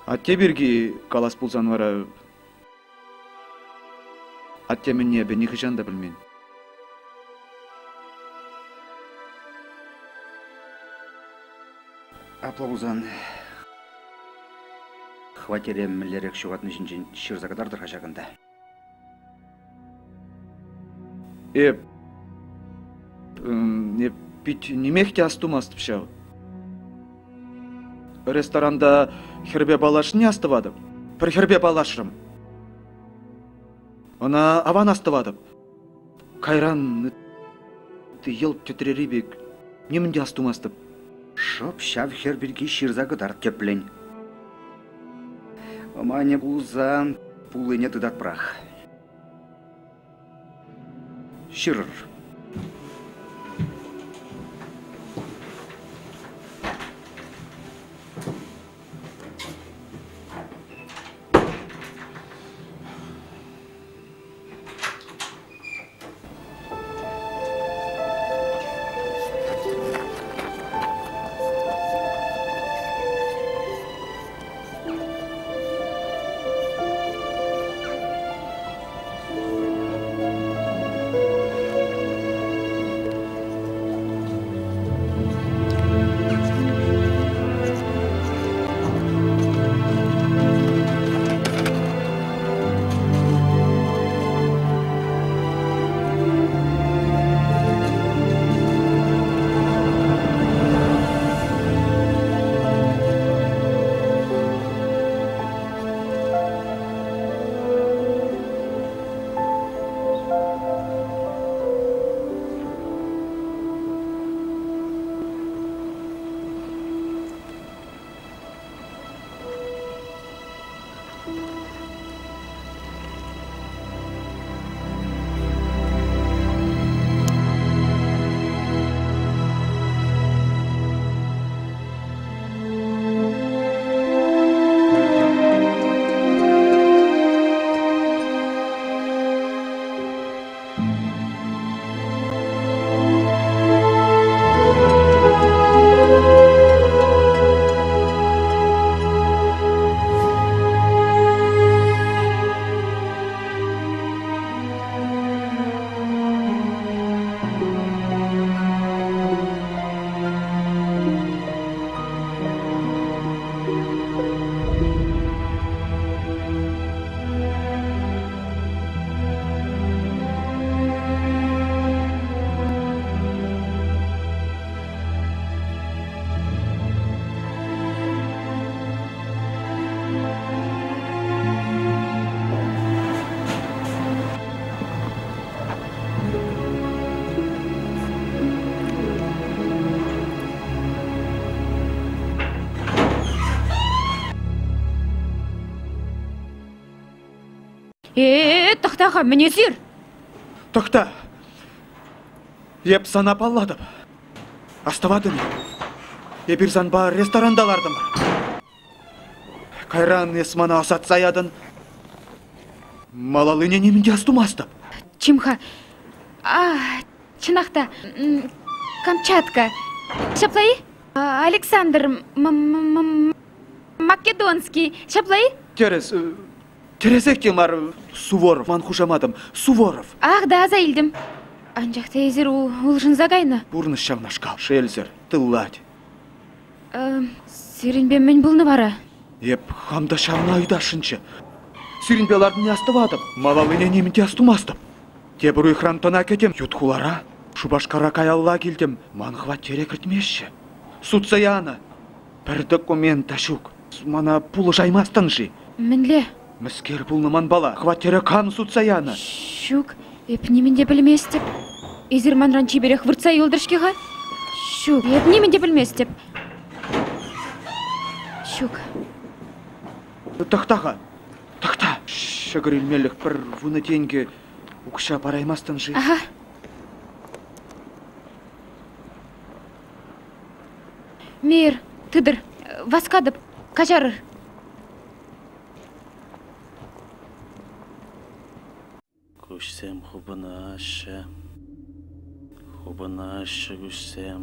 Атте пирки калас пулсан вара атте мӗнне эпӗ нихӑҫан та пӗлмен. Апла пулсан хваттере мӗнлерех ҫухатни ҫинчен ҫырса кӑтартӑр-ха ҫакӑнта. Эп эп пит нимех те астумастӑп ҫав. Ресторанта хӗрпе паллашнине астӑватӑп. Пӗр хӗрпе паллашрӑм. Ӑна аван астӑватӑп. Кайран йӑлт тӗтрери пек нимӗн те астумастӑп. Шӑп ҫав хӗр пирки ҫырса кӑтарт тӗплӗн. Ӑманӗ пулсан пуллине тытатпӑрах. Ҫырӑр. Э, тӑхта-ха, мӗн эсир? Тӑхта. Эп сана паллатӑп. Астӑватӑн-и? Эпир санпа ресторанта лартӑмӑр. Кайран эс мана ӑсатса ятӑн. Малаллине нимӗн те астумастӑп. Чим-ха. А, чӑнах та, Камчатка. Ҫапла-и? Александр Македонский. Ҫапла-и? Тӗрӗс. Тӗрӗсех те мар, Суворов, ман хушаматӑм, Суворов. Ах, да, аса илтӗм. Анчах та эсир улшӑнса кайнӑ. Пурнӑҫ ҫавнашкал, шелсӗр, тыллать. Сирӗнпе мӗн пулнӑ вара? Эп хам та ҫавна ыйтасшӑнччӗ. Сирӗнпе ларнине астӑватӑп, малаллине нимӗн те астумастӑп. Тепӗр уйӑхран тӑна кӗтӗм ют хулара. Шупашкара каялла килтӗм, ман хваттере кӗртмеҫҫӗ. Сутса янӑ. Пӗр документ та ҫук. Мана пулӑшаймастӑн-ши? Мӗнле? Мӗскер пулнӑ манпала? Хваттере кам сутса янӑ? Ҫук, эп нимӗн те пӗлместӗп. Эсир манран чиперех выртса юлтӑр-ҫке-ха. Ҫук, эп нимӗн те пӗлместӗп. Ҫук. Тӑхта-ха, тӑхта. Ҫӑкӑр илмелӗх пӗр вунӑ тенкӗ укҫа параймастӑн-ши? Аха. Мир, тытӑр, васкатӑп, каҫарӑр. Куҫсем хупӑнаҫҫӗ, хупӑнаҫҫӗ куҫсем.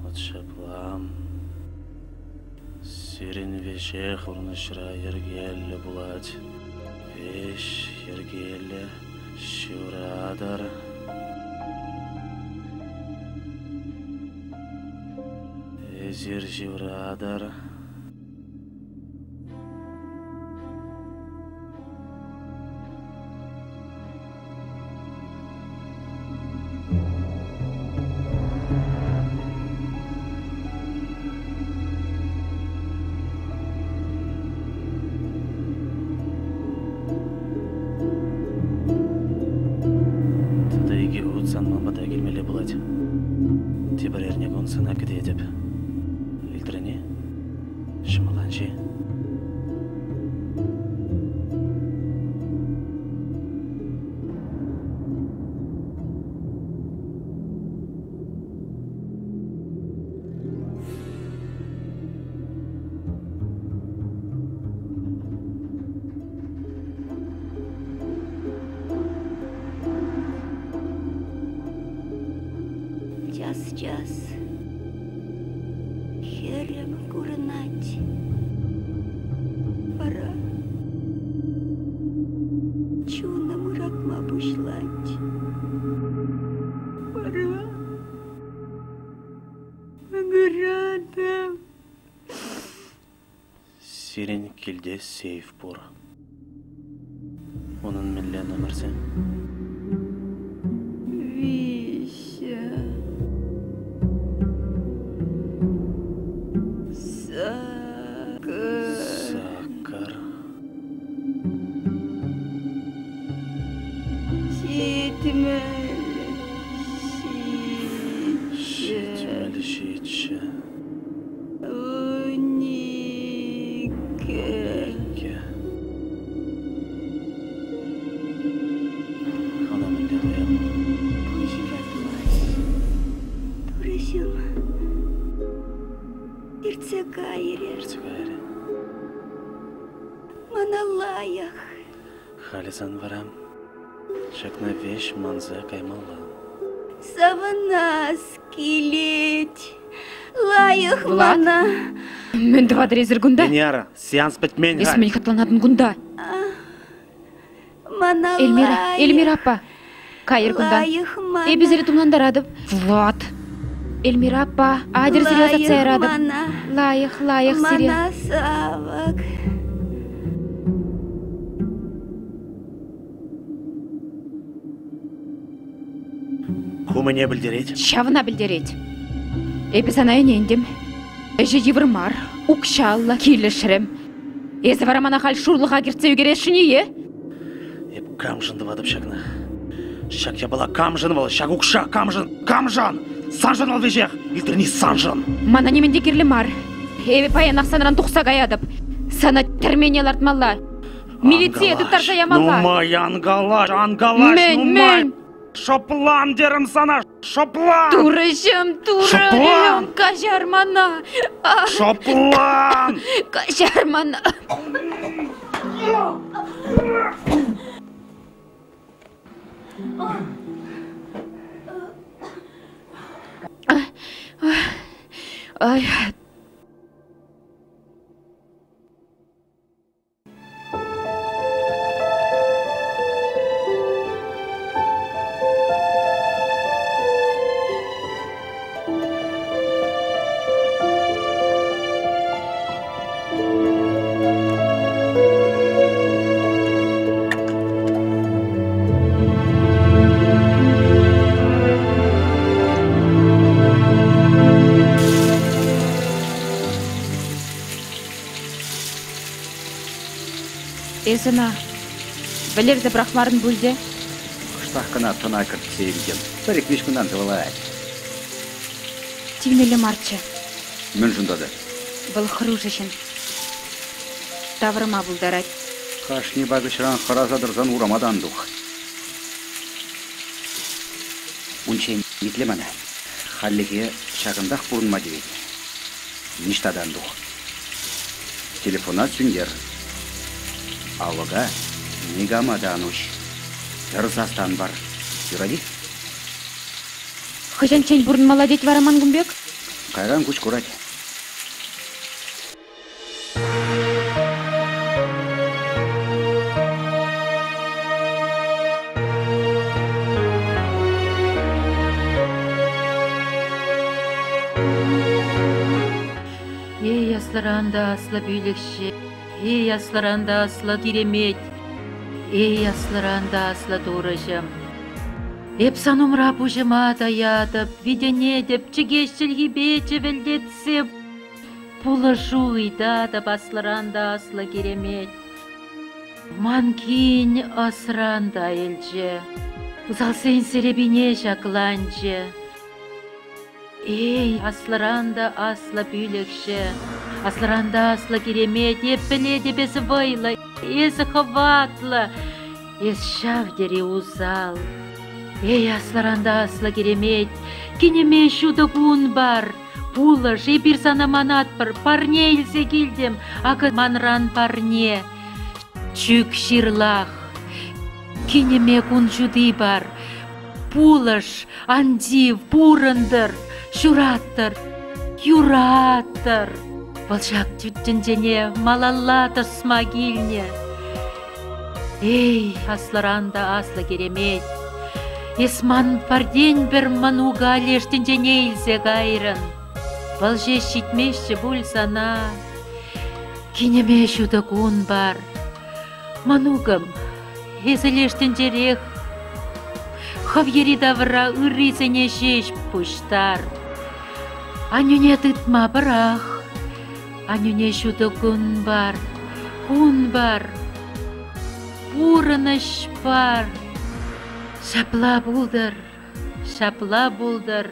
Вӑт ҫапла. Сирӗн веҫех пурнӑҫра йӗркеллӗ пулать. Веҫ йӗркеллӗ ҫывратӑр. Эсир ҫывратӑр. Тата икӗ хут сан ман пата килмелле пулать. Тепӗр эрнекун сана кӗтетӗп. Илтрӗн-и? Ҫӑмӑлланчӗ. Час-час хӗрӗм курӑнать. Вара чунӑм ыратма пуҫлать. Вара макӑратӑп. Сирӗн килте сейф пур. Унӑн мӗнле номерсем? Виҫӗ. Сакӑр. Сакӑр. Ҫитмӗл ҫиччӗ. Ҫитмӗл ҫиччӗ. Уникӗ. Иккӗ. Хӑна мӗнле туям? Пуҫ ыратмасть. Турӑҫӑм, иртсе кайрӗ. Иртсе кайрӗ. Мана лайӑх. Халӗ сан вара ҫакна веҫ манса каймалла. Савӑнас килет. Лайӑх Влад? мана. Мӗн тӑватӑр эсир кунта? Венера, сеанс пӗтмен-ха. Эс мӗн хӑтланатӑн кунта? Мана Эльмира, лайӑх. Эльмира аппа, кайӑр кунтан. Лайӑх мана. Эпӗ сире тумлантаратӑп. Влад. Эльмира аппа, атьӑр сире ӑсатса Лайӑх яратӑп. мана. Лайӑх, лайӑх сире. Мана савӑк. Ку мӗне пӗлтерет? Ҫавна пӗлтерет. Эпӗ сана ӗнентӗм. Ӗҫӗ йывӑр мар, укҫаллӑ, килӗшрӗм. Эсӗ вара мана халь шурлӑха кӗртсе ӳкересшӗн-и, е? Эп камшӑн тӑватӑп ҫакна? Ҫак япала камшӑн вӑл? Ҫак укҫа камшӑн? Камшӑн? Саншӑн вӑл веҫех! Илтрӗн-и саншӑн? Мана нимӗн те кирлӗ мар. Эпӗ паянах санран тухса каятӑп. Сана тӗрмене лартмалла. Милицие тыттарса ямалла. Нумай ан калаҫ, ан калаҫ, Мӗн, нумай. мӗн? Шӑплан терӗм сана, шӑплан! Турӑҫӑм, турӑ, Шӑплан! каҫар мана. Шӑплан! Каҫар мана. Ай, Эс ӑна вӗлерсе пӑрахмарӑн пуль те? Кӑштах кӑна тӑна кӗртсе илтӗм. Пӗр-ик-виҫ кунтан тӑвӑлать. Тивмелле марччӗ. Мӗншӗн тата? Вӑл хӑрушӑ ҫын. Тавӑрма пултарать. Кашни пакӑҫран хӑраса тӑрсан урама та ан тух. Унччен итле мана. Хальлӗхе ҫакӑнтах пурӑнма тивет. Ниҫта та ан тух. Телефона сӳнтер. Алӑка никама та ан уҫ. Пӗр сас та ан пар. Юрать-и? Хӑҫанччен пурӑнмалла тет вара ман кун пек? Кайран куҫ курать. Эй, аслӑран та аслӑ пӳлӗхҫӗ, эй, аслӑран та аслӑ киремет, эй, аслӑран та аслӑ турӑҫӑм. Эп сан умра пуҫӑма таятӑп, витӗнетӗп, чӗкеҫ чӗлхипе чӗвӗлтетсе пулӑшу ыйтатӑп аслӑран та аслӑ киремет. Ман кин ӑсран та илчӗ, усалсен серепине ҫакланчӗ. Эй, аслӑран та аслӑ пӳлӗхҫӗ, аслӑран та аслӑ киремет, эп пӗлетӗп эсӗ вӑйлӑ, эсӗ хӑватлӑ, эс ҫав тери усал. Эй, аслӑран та аслӑ киремет, кинӗме ҫутӑ кун пар, пулӑш, эпир сана манатпӑр, парне илсе килтӗм, акӑ манран парне. Чӳк ҫырлах, кинӗме кун ҫути пар, пулӑш, ан тив, пурӑнтӑр, ҫураттӑр, юраттӑр. Вӑл ҫак тӗнчене малалла тӑсма килнӗ. Эй, аслӑран та аслӑ киремет, эс ман пӗртен-пӗр мӑнука леш тӗнчене илсе кайрӑн. Вӑл ҫеҫ ҫитмеҫҫӗ пуль сана. Кинӗме ҫутӑ кун пар. Мӑнукӑм, эсӗ леш тӗнчерех хӑв йӗри-тавра ыррисене ҫеҫ пуҫтар. Аннӳне тытма пӑрах. Аннӳне ҫутӑ кун пар, кун пар, пурӑнӑҫ пар. Ҫапла пултӑр, ҫапла пултӑр,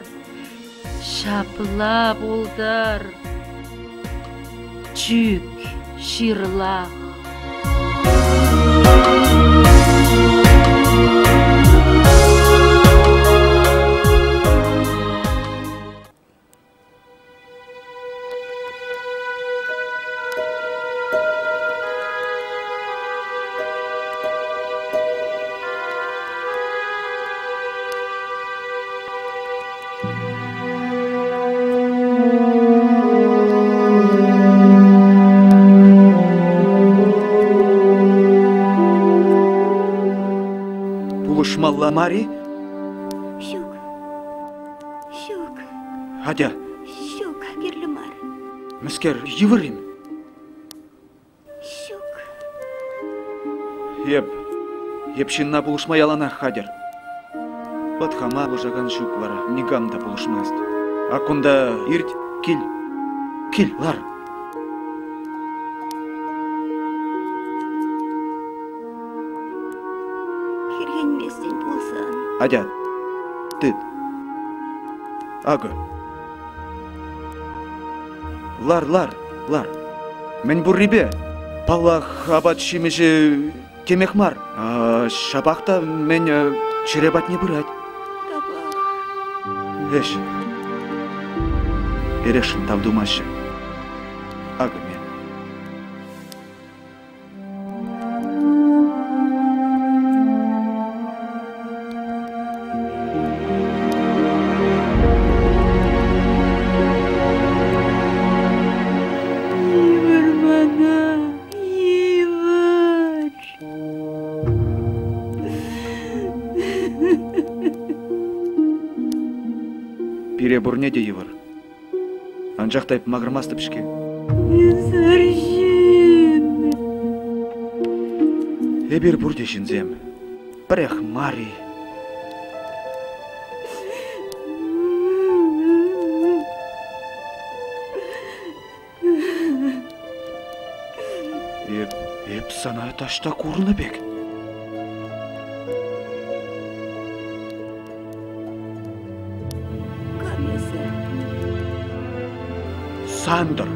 ҫапла пултӑр. Чӳк, ҫырлах. Пулӑшмалла мар-и? Ҫук. Ҫук. Атя. Ҫук, кирлӗ мар. Мӗскер, йывӑр-им? Ҫук. Эп, эп ҫынна пулӑшма яланах хатӗр. Вӑт хама пулӑшакан ҫук вара, никам та пулӑшмасть. А кунта ирт, кил, кил, лар. Хӗрхенместӗн пулсан. Атя, тыт. Акӑ. Лар, лар, лар. Мӗн пуррипе? Паллах, апат-ҫимӗҫӗ темех мар. Ҫапах та мӗн чӗре патне пырать. Тавах. Ӗҫ. Эрешшӗн тав тумаҫҫӗ. Акӑ ме. Йывӑр мана, йывӑр. Пире пурне те йывӑр. Анчах та эп макӑрмастӑп-ҫке. Ӳсӗр ҫын. Эпир пурте ҫынсем. Пӗрех мар-и? Эп... Эп сана таҫта курнӑ пек. Кам эсӗ? Сантӑр.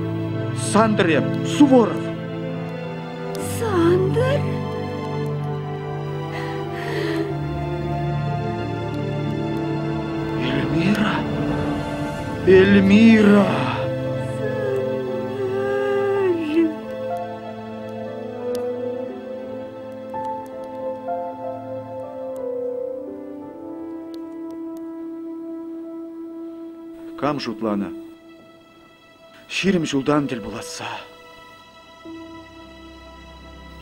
Сантӑр эп, Суворов. Сантӑр? Эльмира! Эльмира! Кам шутланӑ? 20 ҫултан тӗл пуласса.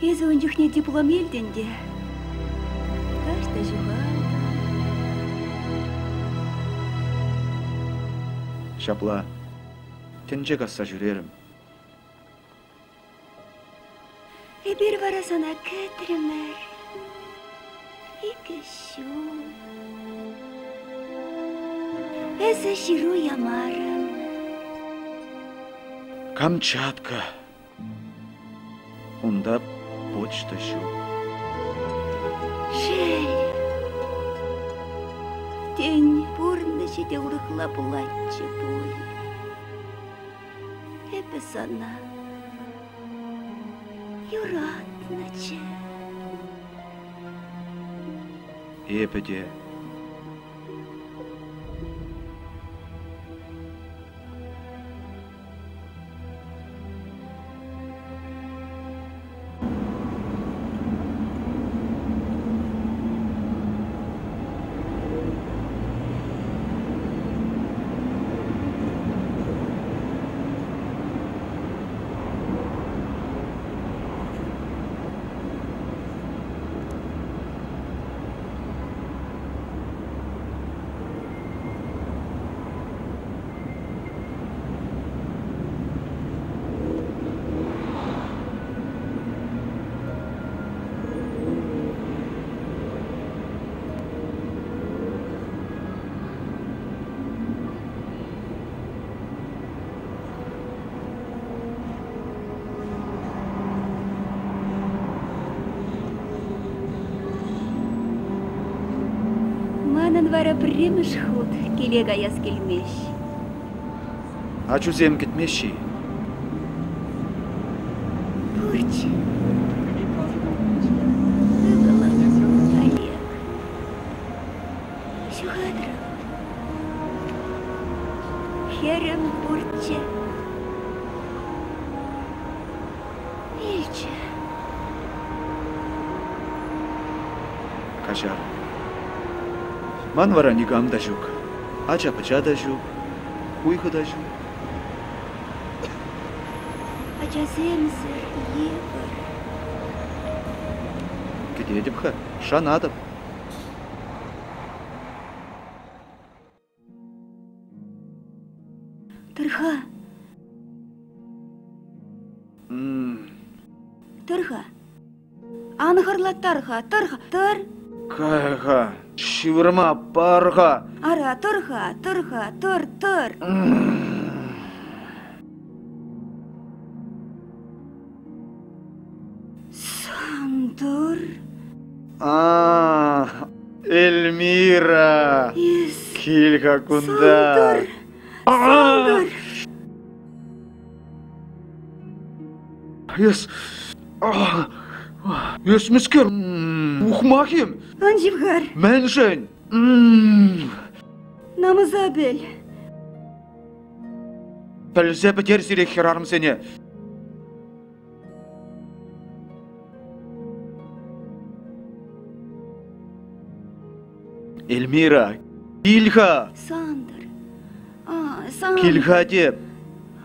Эсӗ ун чухне диплом илтӗн те. Таҫта ҫухалтӑн. Ҫапла тӗнче касса ҫӳрерӗм. Эпир вара сана кӗтрӗмӗр. Икӗ ҫул. Эсӗ ҫыру ямарӑн. Камчатка. Унта почта ҫук. Шел. Тен, пурнӑҫӗ те урӑхла пулатчӗ пуль. Эпӗ сана юратнӑччӗ. Эпӗ те. Манӑн вара пӗрремӗш хут киле каяс килмест. Ачусем кӗтмеҫҫӗ-и? Пурччӗ. Ывӑлӑм, Олег. Ҫухатрӑм. Хӗрӗм пурччӗ. Вилчӗ. Каҫар. Ман вара никам та ҫук. Ача-пӑча та ҫук, хуйхӑ та ҫук. Ачасемсӗр йывӑр. Кӗтетӗп-ха, шанатӑп. Тӑр-ха. Тӑр-ха. Ан хӑрлаттар-ха, тӑр-ха, тӑр. Кай-ха, ҫывӑрма пар-ха. Ара, тӑр-ха, тӑр-ха, тӑр, тӑр. Сантӑр. А, Эльмира! Эс. Кил-ха кунта. Сантӑр. Сантӑр. Эс... Эс мӗскер? Ухмах-им? Ан ҫывхар. Мӗншӗн? Намӑса пӗл. Пӗлсе пӗтер сире хӗрарӑмсене. Эльмира, кил-ха! Сантӑр. А, Сантӑр. Кил-ха теп.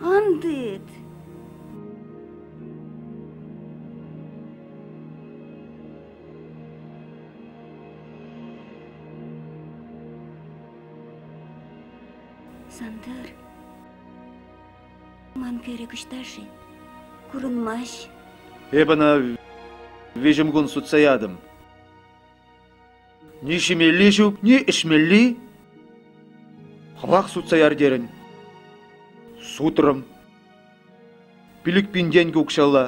Ан тыт. Сантӑр. Ман кӗрӗк ӑҫта-ши? Курӑнмасть. Эп ӑна виҫӗм кун сутса ятӑм. Ни ҫимелли ҫук, ни ӗҫмелли. Хӑвах сутса яр терӗн. Сутрӑм. 5000 тенкӗ укҫалла.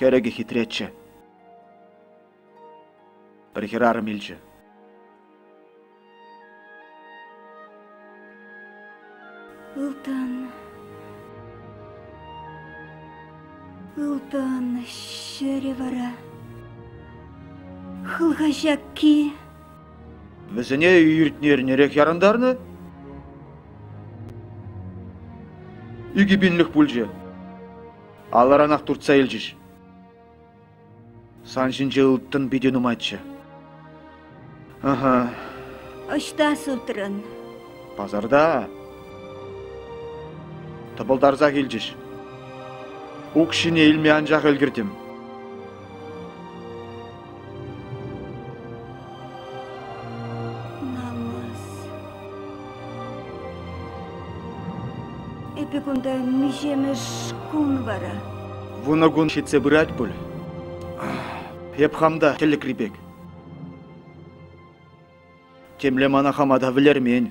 Кӗрӗкӗ хитреччӗ. Пӗр хӗрарӑм илчӗ. Ылтӑн. Ылтӑн ҫӗрӗ вара. Хӑлха ҫакки. Вӗсене иртнӗ эрнерех ярӑнтарнӑ. 2000-лӗх пулчӗ. Алӑранах туртса илчӗҫ. Сан ҫинче ылтӑн питӗ нумайччӗ. Аха. Ӑҫта сутрӑн? Пасарта. Тӑпӑлтарсах илчӗҫ. Укҫине илме анчах ӗлкӗртӗм. Намӑс. Эпӗ кунта миҫемӗш кун вара? 10 кун ҫитсе пырать пуль. Эп хам та тӗлӗкри пек. Темле мана хама та вӗлермен.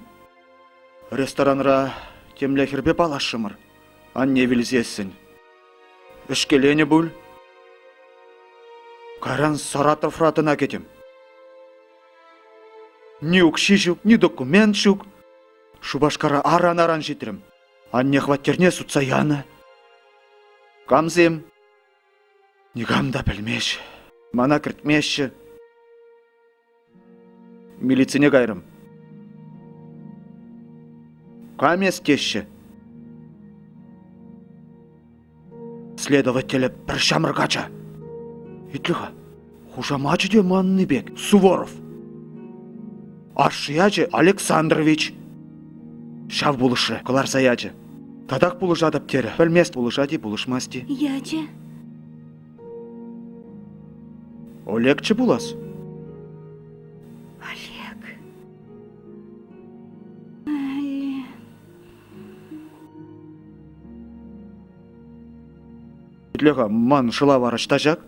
Ресторанра темле хӗрпе паллашрӑмӑр. Анне вилсессӗн. Ӗҫкеленӗ пуль. Кайран Саратовра тӑна кӗтӗм. Ни укҫи ҫук, ни документ ҫук. Шупашкара аран-аран ҫитрӗм. Анне хваттерне сутса янӑ. Камсем? Никам та пӗлмест. Мана кӗртмеҫҫӗ. Милицине кайрӑм. Кам эс теҫҫӗ? Следователӗ пӗр ҫамрӑк ача. Итле-ха, хушамачӗ те манни пек, Суворов. Ашшӗ ячӗ Александрович. Ҫав пулӑшрӗ, кӑларса ячӗ. Татах пулӑшатӑп терӗ. Пӗлмест пулӑшать-и, пулӑшмасть-и. Ячӗ? Олегчӗ пулас. Олег. Олег. Итле-ха, ман шӑлавар ӑҫта ҫак?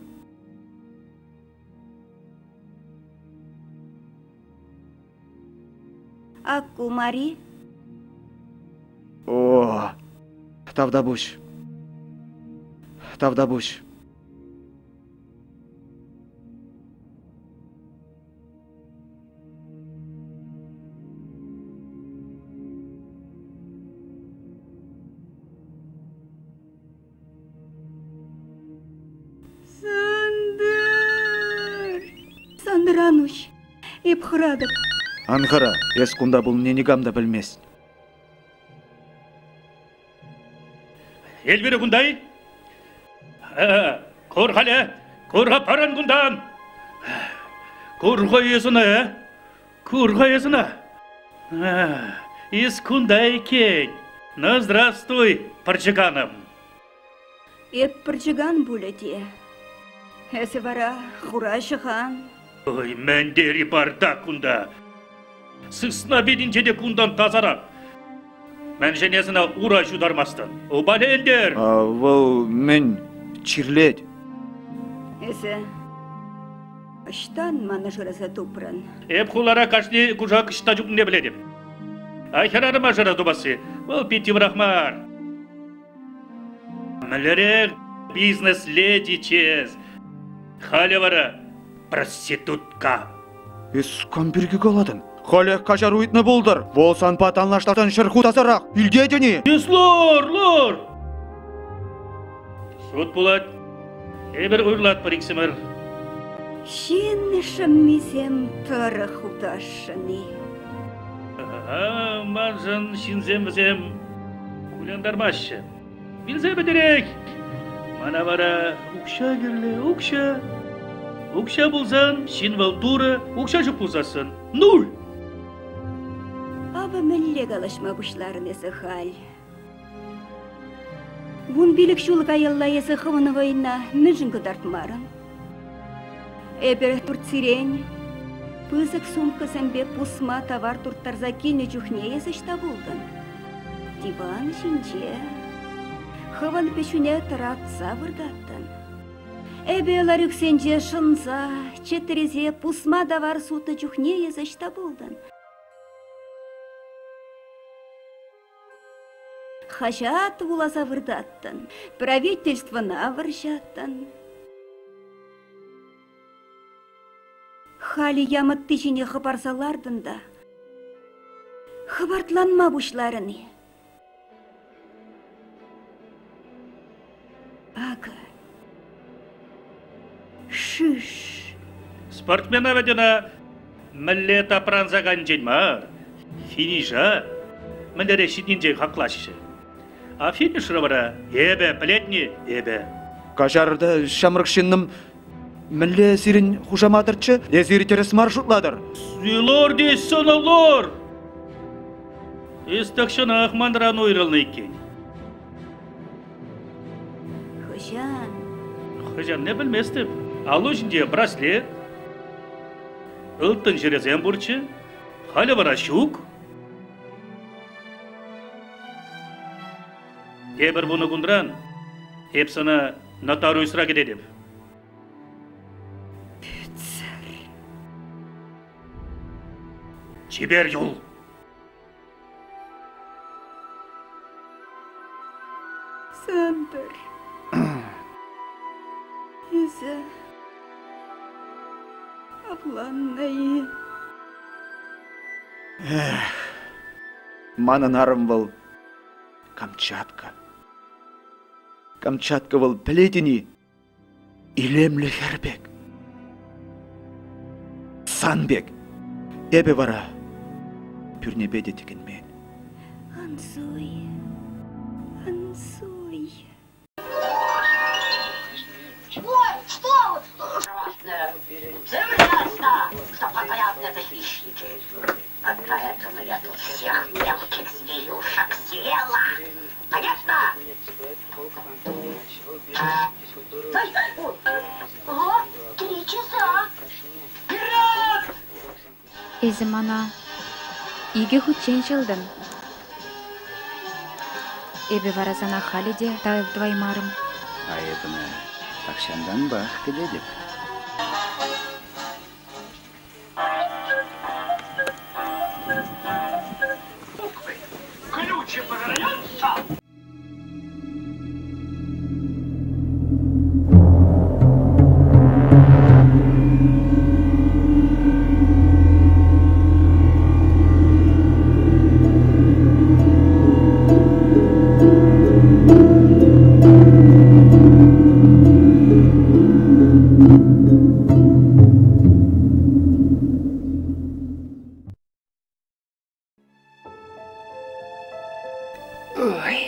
Акку Мари. О, тавтапуҫ. Тавтапуҫ. Сантӑр! Сантӑр ан уҫ. Эп хӑратӑп. Ан хӑра, эс кунта пулнине никам та пӗлмест. Эльвира кунта-и? Кур халӗ, кур-ха паран кунтан. Кур-ха эс ӑна, э? Кур-ха эс ӑна. Эс кунта иккен. Ну, здравствуй, пӑрчӑканӑм. Эп пӑрчӑкан пулӗ те. Эсӗ вара хура ҫӑхан. Ой, мӗн тери бардак кунта. Сысна витинче те кунтан тасарах. Мӗншӗн эс ӑна ура ҫутармастӑн? Упалентер! Вӑл мӗн, чирлет? Эсӗ ӑҫтан мана шыраса тупрӑн? Эп хулара кашни кушак ӑҫта чупнине пӗлетӗп. А хӗрарӑма шыраса тупасси вӑл пит йывӑрах мар. Мӗнлерех бизнес-леди чес. Халӗ вара проститутка. Эс кам пирки калатӑн? Халех каҫару ыйтнӑ пултӑр. Вӑл санпа танлаштарсан 100 хут тасарах. Илтетӗн-и? Эс лор, лор! Суд пулать. Эпир уйрӑлатпӑр иксӗмӗр. Ҫын шӑммисем тӑрӑх утасшӑн-и? Маншӑн ҫынсем вӗсем кулянтармаҫҫӗ. Вилсе пӗтерех. Мана вара укҫа кирлӗ, укҫа. Укҫа пулсан ҫын вӑл турӑ, укҫа ҫук пулсассӑн нуль. Авӑ мӗнле калаҫма пуҫларӑн эсӗ халь? 15 ҫул каялла эсӗ хӑвӑн вӑйна мӗншӗн кӑтартмарӑн? Эпӗ Турцирен пысӑк сумкӑсемпе пусма тавар турттарса килнӗ чухне эс ӑҫта пултӑн? Диван ҫинче хӑвӑн пӗҫӳне тӑратса выртаттӑн. Эпӗ ларюксенче шӑнса, чӗтресе пусма тавар сутнӑ чухне эс ӑҫта пултӑн? Хаҫат вуласа выртаттӑн, правительствӑна вӑрҫаттӑн. Халӗ ямӑтти ҫине хӑпарса лартӑн та хӑпартланма пуҫларӑн-и? Акӑ, шыш. Спортсмена вӗт ӑна мӗнле тапранса кайнинчен мар, финиша мӗнлерех ҫитнинчен хаклаҫҫӗ. А финишра вара эпӗ, пӗлетни, эпӗ. Каҫарӑр та, ҫамрӑк ҫыннӑм, мӗнле сирӗн хушаматӑрччӗ? Эсир тӗрӗс мар шутлатӑр. Лор теҫҫӗ, лор! Эс тахҫанах манран уйрӑлнӑ иккен. Хӑҫан? Хӑҫанне пӗлместӗп. Аллу ҫинче браслет, ылтӑн ҫӗрӗсем пурччӗ. Халӗ вара ҫук. Тепӗр вунӑ кунран эп сана нотариусра кӗтетӗп. Пӳтсӗр. Чипер юл! Сантӑр. Эсӗ авланнӑ-и? Эх, манӑн арӑм вӑл Камчатка. Камчатка вӑл пӗлетӗн-и? Илемлӗ хӗр пек. Сан пек. Эпӗ вара пӳрнепе те тӗкӗнмен. Ан суй, ан суй. Ой, что Ясно, что популярны хищники. Поэтому я тут всех мелких зверюшек съела. Понятно? Ого, три часа. Вперед! Эсӗ мана икӗ хутчен ҫӑлтӑн. Эпӗ вара сана халӗ те тав тӑваймарӑм. А эп ӑна тахҫантанпах кӗтетӗп. Ключи продается! Ой.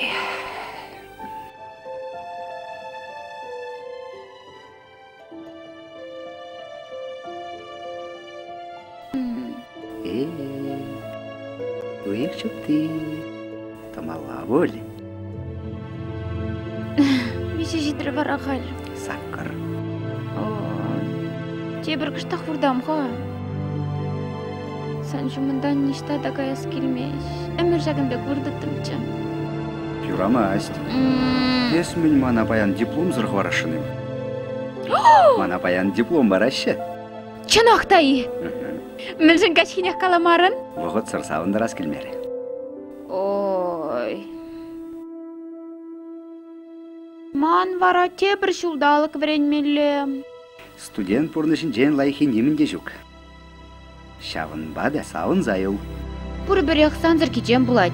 Э, уйӑх чупти, тӑмалла пуль. Миҫе ҫитрӗ вара халь? Саккӑр. Тепӗр кӑштах выртам-ха. Сан ҫумӑнтан ниҫта та каяс килмест. Ӗмӗр ҫакӑн пек выртӑттӑмччӗ. Юрамасть. Эс мӗн мана паян дипломсӑр хӑварасшӑн-им? Мана паян диплом параҫҫӗ. Чӑнах та-и? Мӗншӗн каҫхинех каламарӑн? Вӑхӑтсӑр савӑнтарас килмерӗ. Ой. Ман вара тепӗр ҫулталӑк вӗренмелле. Студент пурнӑҫӗнчен лайӑххи нимӗн те ҫук. Ҫавӑнпа та савӑнса юл. Пурпӗрех сансӑр кичем пулать.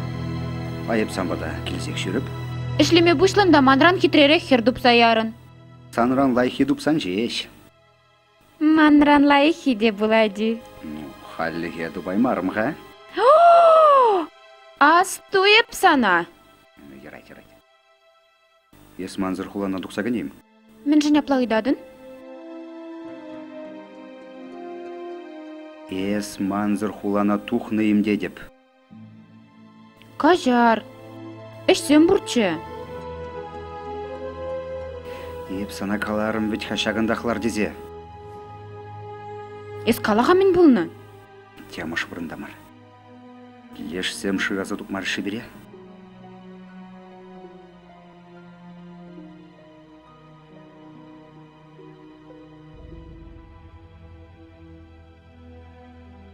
А эп сан пата килсех ҫӳрӗп. Ӗҫлеме пуҫлан та манран хитререх хӗр тупса ярӑн. Санран лайӑххи тупсан ҫеҫ. Манран лайӑххи те пулать-и? Ну, хальлӗхе тупаймарӑм-ха. Асту эп сана. Юрать, юрать. Эс мансӑр хулана тухса кӗним. Мӗншӗн апла ыйтатӑн? Эс мансӑр хулана тухнӑ-им тетӗп. Каҫар. Ӗҫсем пурччӗ. Эп сана каларӑм вӗт-ха ҫакӑнтах лар тесе. Эс кала-ха мӗн пулнӑ? Темӑш вырӑнта мар. Лешсем шыраса тупмарӗҫ-ши пире?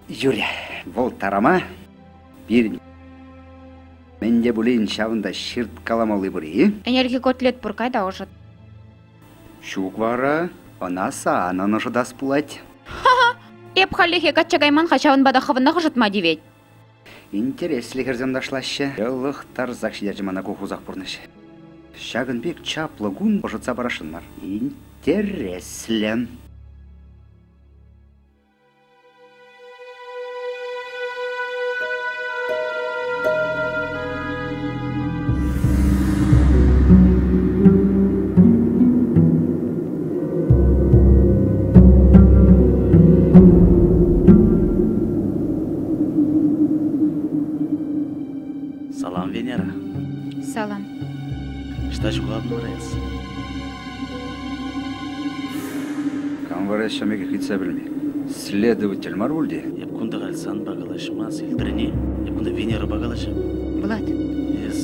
Юрӗ, вӑл тарама пирӗн мӗн те пулин ҫавӑнта ҫырткаламалли пур-и? Ӗнерхи котлет пур, кай та ӑшӑт. Ҫук вара, ӑна санӑн ӑшӑтас пулать. Ха-ха! Эп хальлӗхе качча кайман-ха, ҫавӑнпа та хӑвӑнах ӑшӑтма тивет. Интереслӗ хӗрсем ташлаҫҫӗ. Йӑлӑхтарсах ҫитерчӗ мана ку хусах пурнӑҫ. Ҫакӑн пек чаплӑ кун ӑшӑтса парасшӑн мар. Интереслӗ. Салам, Венера. Салам. Ӑҫта ҫухалнӑ вара эс? Кам вара ҫамеке ыйтса пӗлме? Следователь мар пуль те? Эп кунта халь санпа калаҫмас, илтрӗн-и? Эп кунта Венерӑпа калаҫап. Влад. Эс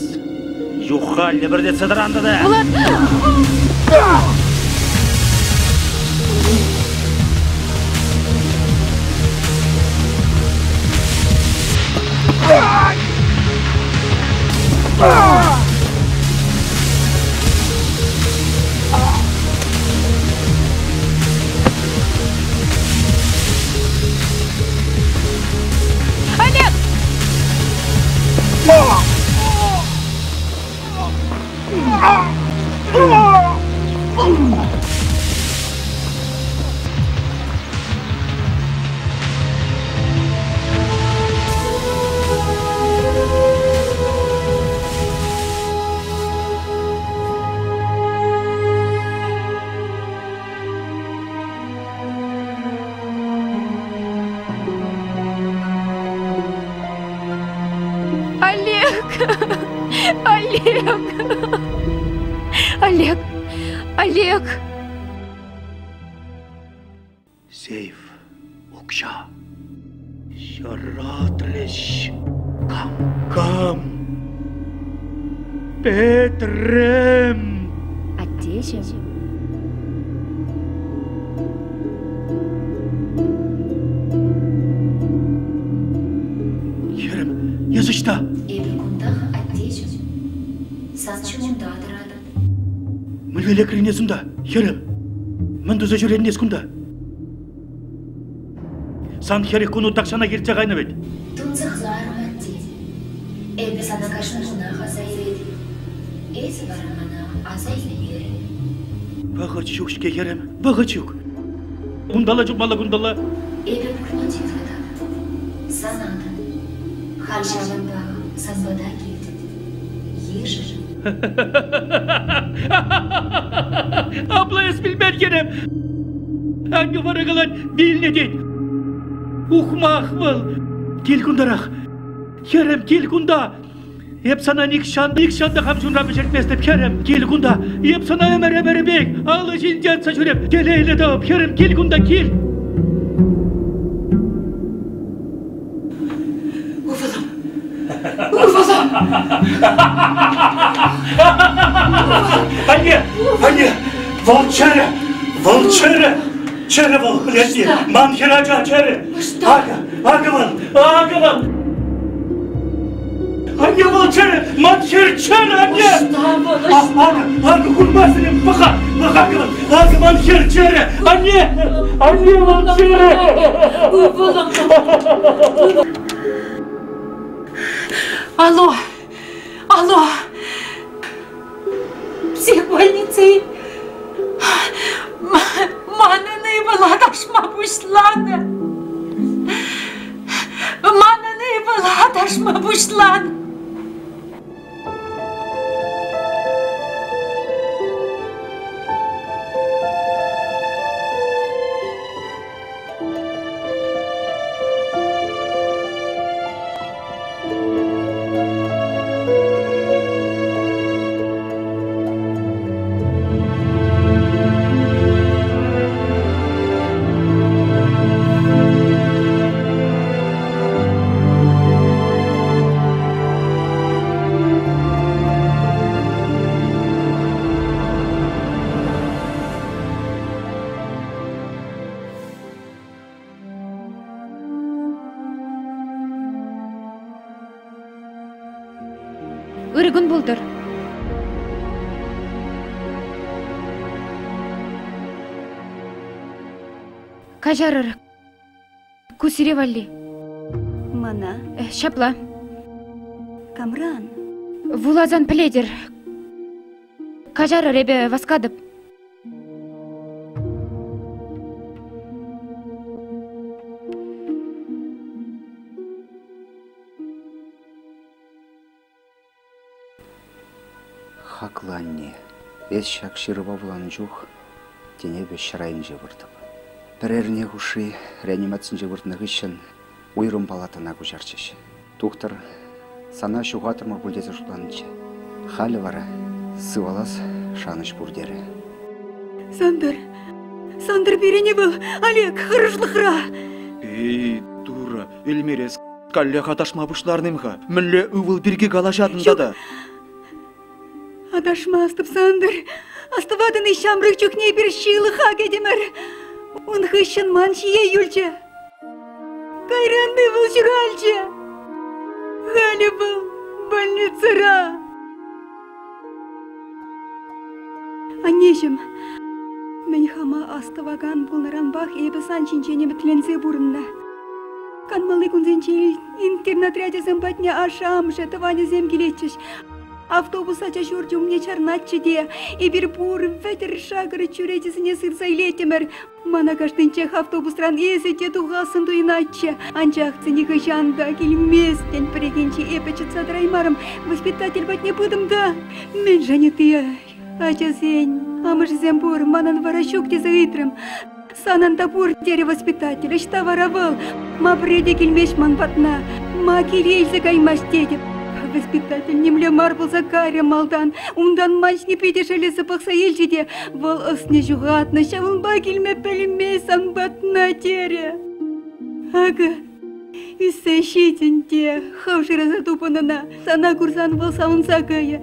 юха лӗпӗртетсе тӑран тата! Влад! Олег! Олег! Олег! Олег! Олег! Сейф, укҫа. Ҫаратрӗҫ. Кам? Кам? Петрем! Аттеҫӗм. Хӗрӗм, эс ӑҫта? Эпӗ кунтах, аттеҫӗм. Сан ҫумунта тӑратӑп. Мӗнле лекрӗн эс унта, хӗрӗм? Мӗн туса ҫӳретӗн эс кунта? Сан хӗрӗх куну тахҫанах иртсе кайнӑ вӗт. Тунсӑхларӑм, атте. Эпӗ сана кашни кунах аса илетӗп. Эсӗ вара мана аса илмерӗн. Вӑхӑт ҫук-ҫке, хӗрӗм, вӑхӑт ҫук. Унталла чупмалла, кунталла. Эпӗ пурне те юрататӑп. Сана та. Халь ҫавӑнпах сан пата килтӗм. Йышӑн. Апла эс вилмен, хӗрӗм. Аннӳ вара калать, вилнӗ тет. Ухмах вӑл. Кил кунтарах. Хӗрӗм, кил кунта. Эп сана нихҫан, нихҫан та хам чунра вӗҫертместӗп, хӗрӗм, кил кунта. Эп сана ӗмӗр-ӗмӗрӗпех алӑ ҫинче атса ҫӳреп. Телейлӗ тӑвӑп, хӗрӗм, кил кунта, кил. Ывӑлӑм! Ывӑлӑм! Анне! Анне! Вӑл чӗрӗ! Вӑл чӗрӗ! Чӗрӗ вӑл, Лесли! Ман хӗрача чӗрӗ! Акӑ, акӑ вӑл! Акӑ вӑл! Анне вӑл чӗрӗ! Ман хӗр чӗрӗ, анне! Акӑ, акӑ курмастӑн пӑха! Пӑха вӑл! Акӑ ман хӗр чӗрӗ! Анне! Анне вӑл чӗрӗ! Ывӑлӑм! Алло! Алло! Психбольници манӑн ывӑла ташма пуҫланӑ. Манӑн ывӑла ташма пуҫланӑ. Ырӑ кун пултӑр. Каҫарӑр. Ку сире валли. Мана? Ҫапла. Камран? Вуласан пӗлетӗр. Каҫарӑр, эпӗ васкатӑп. Хаклӑ анне, эс ҫак ҫырӑва вуланӑ чух тен эпӗ ҫӗр айӗнче выртӑп. Пӗр эрне хушши реанимацинче выртнӑ хыҫҫӑн уйрӑм палатӑна куҫарчӗҫ. Тухтӑр сана ҫухатрӑмӑр пуль тесе шутланӑччӗ. Халӗ вара сывалас шанӑҫ пур терӗ. Сантӑр, Сантӑр пирӗн вӑл, Олег, хӑрушлӑхра. Эй, Турӑ, илмерес каллех аташма пуҫларним-ха? Мӗнле ывӑл пирки калаҫатӑн тата? Аташмастӑп, Сантӑр. Астӑватӑн-и ҫамрӑк чухне эпир ҫылӑха кӗтӗмӗр. Ун хыҫҫӑн ман ҫие юлчӗ. Кайран ывӑл ҫуралчӗ. Халӗ вӑл больницӑра. Аннеҫӗм, мӗн хама астӑвакан пулнӑранпах эпӗ сан ҫинчен ӗмӗтленсе пурӑннӑ. Канмалли кунсенче интернатри ачасем патне ашшӗ-амӑшӗ, тӑванӗсем килетчӗҫ. Автобус ача ҫурчӗ умне чарӑнатчӗ те, эпир пур вӗтӗр-шакӑр чӳречесене сырса илеттӗмӗр. Мана кашнинчех автобусран эсӗ те тухассӑн туйӑнатчӗ. Анчах ты нихӑҫан та килместӗн. Пӗррехинче эпӗ чӑтса тӑраймарӑм, воспитатель патне пытӑм та. Мӗншӗн ытти ачасен амӑшӗсем пур, манӑн вара ҫук тесе ыйтрӑм. Санӑн та пур, терӗ воспитатель. Ӑҫта вара вӑл? Ма пӗрре те килмест ман патна? Ма киле илсе каймасть тетӗп. Воспитатель нимле мар пулса кайрӗ малтан. Унтан ман ҫине питӗ шеллесе пӑхса илчӗ те вӑл ӑсне ҫухатнӑ, ҫавӑнпа килме пӗлмест сан патна терӗ. Акӑ, ӳссе ҫитӗн те, хӑв шыраса тупӑн ӑна. Сана курсан вӑл савӑнса кайӗ.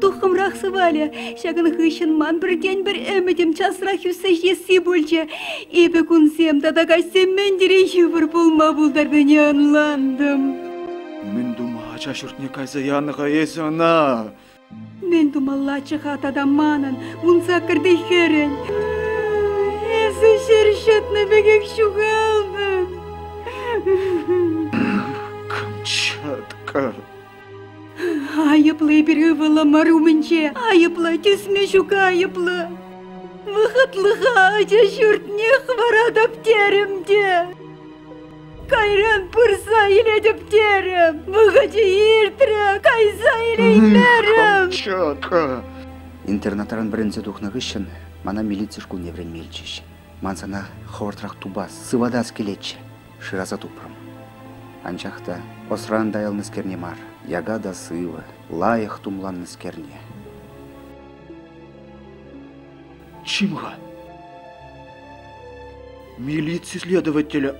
Туххӑмрах сывалӗ. Ҫакӑн хыҫҫӑн ман пӗртен-пӗр ӗмӗтӗм часрах ӳссе ҫитесси пулчӗ. Эпӗ кунсем тата каҫсем мӗн тери йывӑр пулма пултарнине ӑнлантӑм. Мӗн тума ача ҫуртне кайса янӑ-ха эсӗ ӑна? Мӗн тумаллаччӗ-ха тата манӑн вунсаккӑрти хӗрӗн? Эсӗ ҫӗр ҫӑтнӑ пекех ҫухалтӑн. Камчатка. Айӑплӑ эпир ывӑлӑмӑр умӗнче, айӑплӑ, тӳсме ҫук айӑплӑ. Вӑхӑтлӑха ача ҫуртне хӑваратӑп терӗм те. Кайран пырса илетӗп терӗм. Вӑхӑчӗ иртрӗ, кайса илеймерӗм. Камчатка. Интернатран вӗренсе тухнӑ хыҫҫӑн мана милици шкулне вӗренме илчӗҫ. Ман сана хӑвӑртрах тупас, сыватас килетчӗ. Шыраса тупрӑм. Анчах та ӑсран тайӑлнӑскерне мар, яка та сывӑ, лайӑх тумланнӑскерне. Чим-ха. Милици следователӗ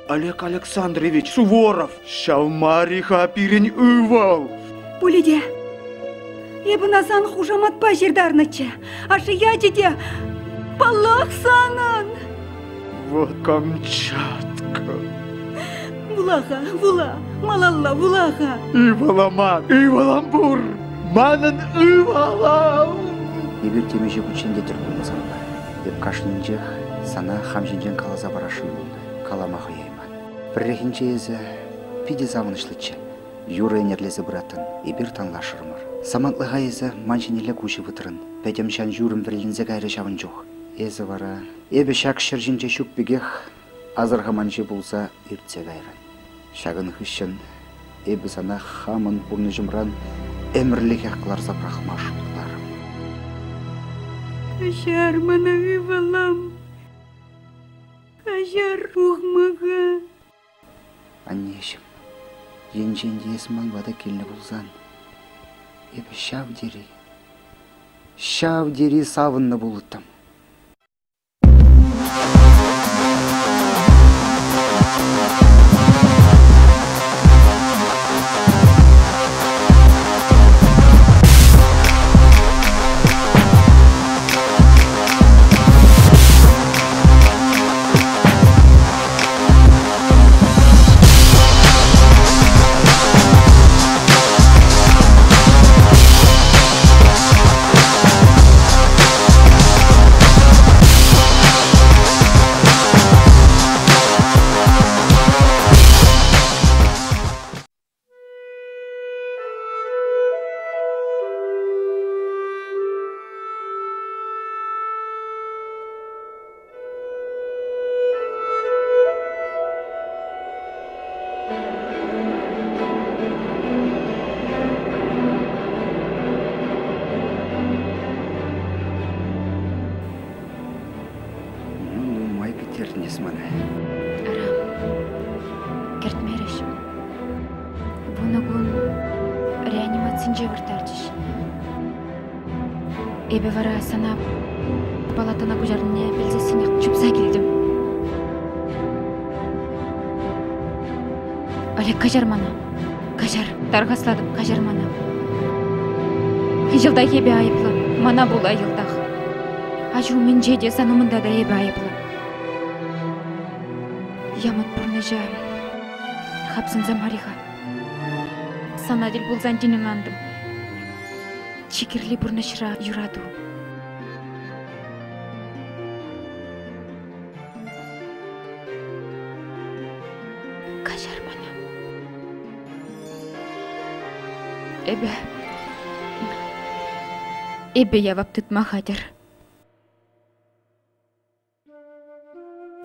Олег Александрович Суворов ҫав мар-и-ха пирӗн ывӑл? Пулӗ те. Эпӗ ӑна сан хушаматпа ҫыртарнӑччӗ. Ашшӗ ячӗ те паллах санӑн. Вот Камчатка. Вула-ха, вула, малалла вула-ха. Ывӑлӑма, ывӑлӑм пур. Манӑн ывӑлӑм. Эпир темиҫе хутчен те тӗл пулнӑ санпа. Эп кашнинчех сана хам ҫинчен каласа парасшӑн пулнӑ. Калама хӑяйман. Пӗррехинче эсӗ питӗ савӑнӑҫлӑччӗ. Юрӑ ӗнерлесе пыраттӑн, эпир танлашрӑмӑр. Самантлӑха эсӗ ман ҫинелле куҫ ывӑтрӑн. Пӗтӗм ҫан-ҫурӑм вӗриленсе кайрӗ ҫавӑн чух. Эсӗ вара эпӗ ҫак ҫӗр ҫинче ҫук пекех асӑрхаманҫи пулса иртсе кайрӑн. Ҫакӑн хыҫҫӑн эпӗ сана хамӑн пурнӑҫӑмран ӗмӗрлӗхех кӑларса пӑрахма шутларӑм. Каҫар мана, ывӑлӑм. Каҫар ухмаха. Аннеҫӗм, енчен те эс ман пата килнӗ пулсан, эпӗ ҫав тери, ҫав тери савӑннӑ пулӑттӑм. Кӗртрӗн эс мана. Ара, кӗртмерӗҫ. Вунӑ кун реанимацинче вырттарчӗҫ. Эпӗ вара сана палатӑна куҫарнине пӗлсессӗнех чупса килтӗм. Олег, каҫар мана. Каҫар, тархаслатӑп, каҫар мана. Йӑлтах эпӗ айӑплӑ, мана пула йӑлтах. Аҫу умӗнче те, сан умӑнта та эпӗ айӑплӑ. Ямӑт пурнӑҫа хапсӑнса мар-и-ха. Сана тӗл пулсан тин ӑнлантӑм. Чи кирли пурнӑҫра юрату. Каҫар мана. Эпӗ... Эпӗ явап тытма хатӗр.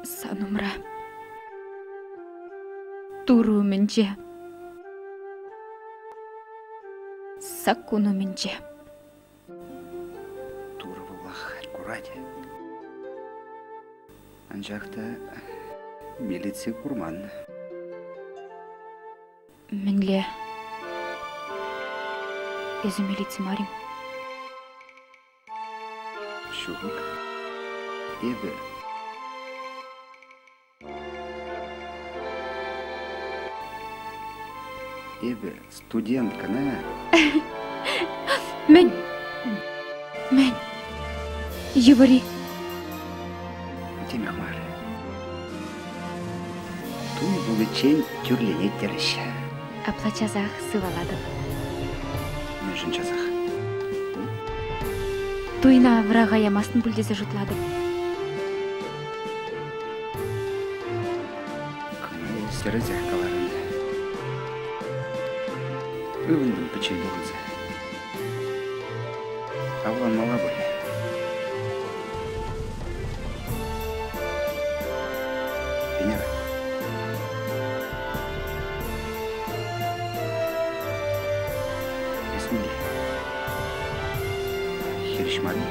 Сан умра. Турӑ умӗнче. Саккун умӗнче. Турӑ вӑлах курать. Анчах та милици курман. Мӗнле? Эсӗ милици мар-им? Ҫук. Эпӗ. Эпӗ студент кӑна. Мӗн? Мӗн? Йывӑр-и? Темех мар. Туй пуличчен тӳрленет терӗҫ. Апла часах сывалатӑп. Мӗншӗн часах? Туйна вӑраха ямастӑн пуль тесе шутлатӑп. Кӑна эс тӗрӗсех каларӑн. Ывӑнтӑм пӗччен пурӑнса. Авланмалла пуль. Венера. Эс мӗнле? Хирӗҫ мар-и?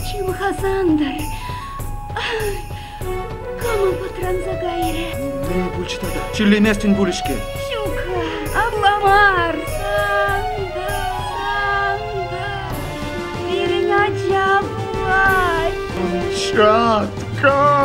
Чим-ха, Сантӑр. Кӑмӑл пӑтранса кайрӗ. Мӗн пулчӗ тата? Чирлеместӗн пулӗ-ҫке. Ҫук-ха, апла мар. Сантӑр, Сантӑр, пирӗн ача пулать. Чатка!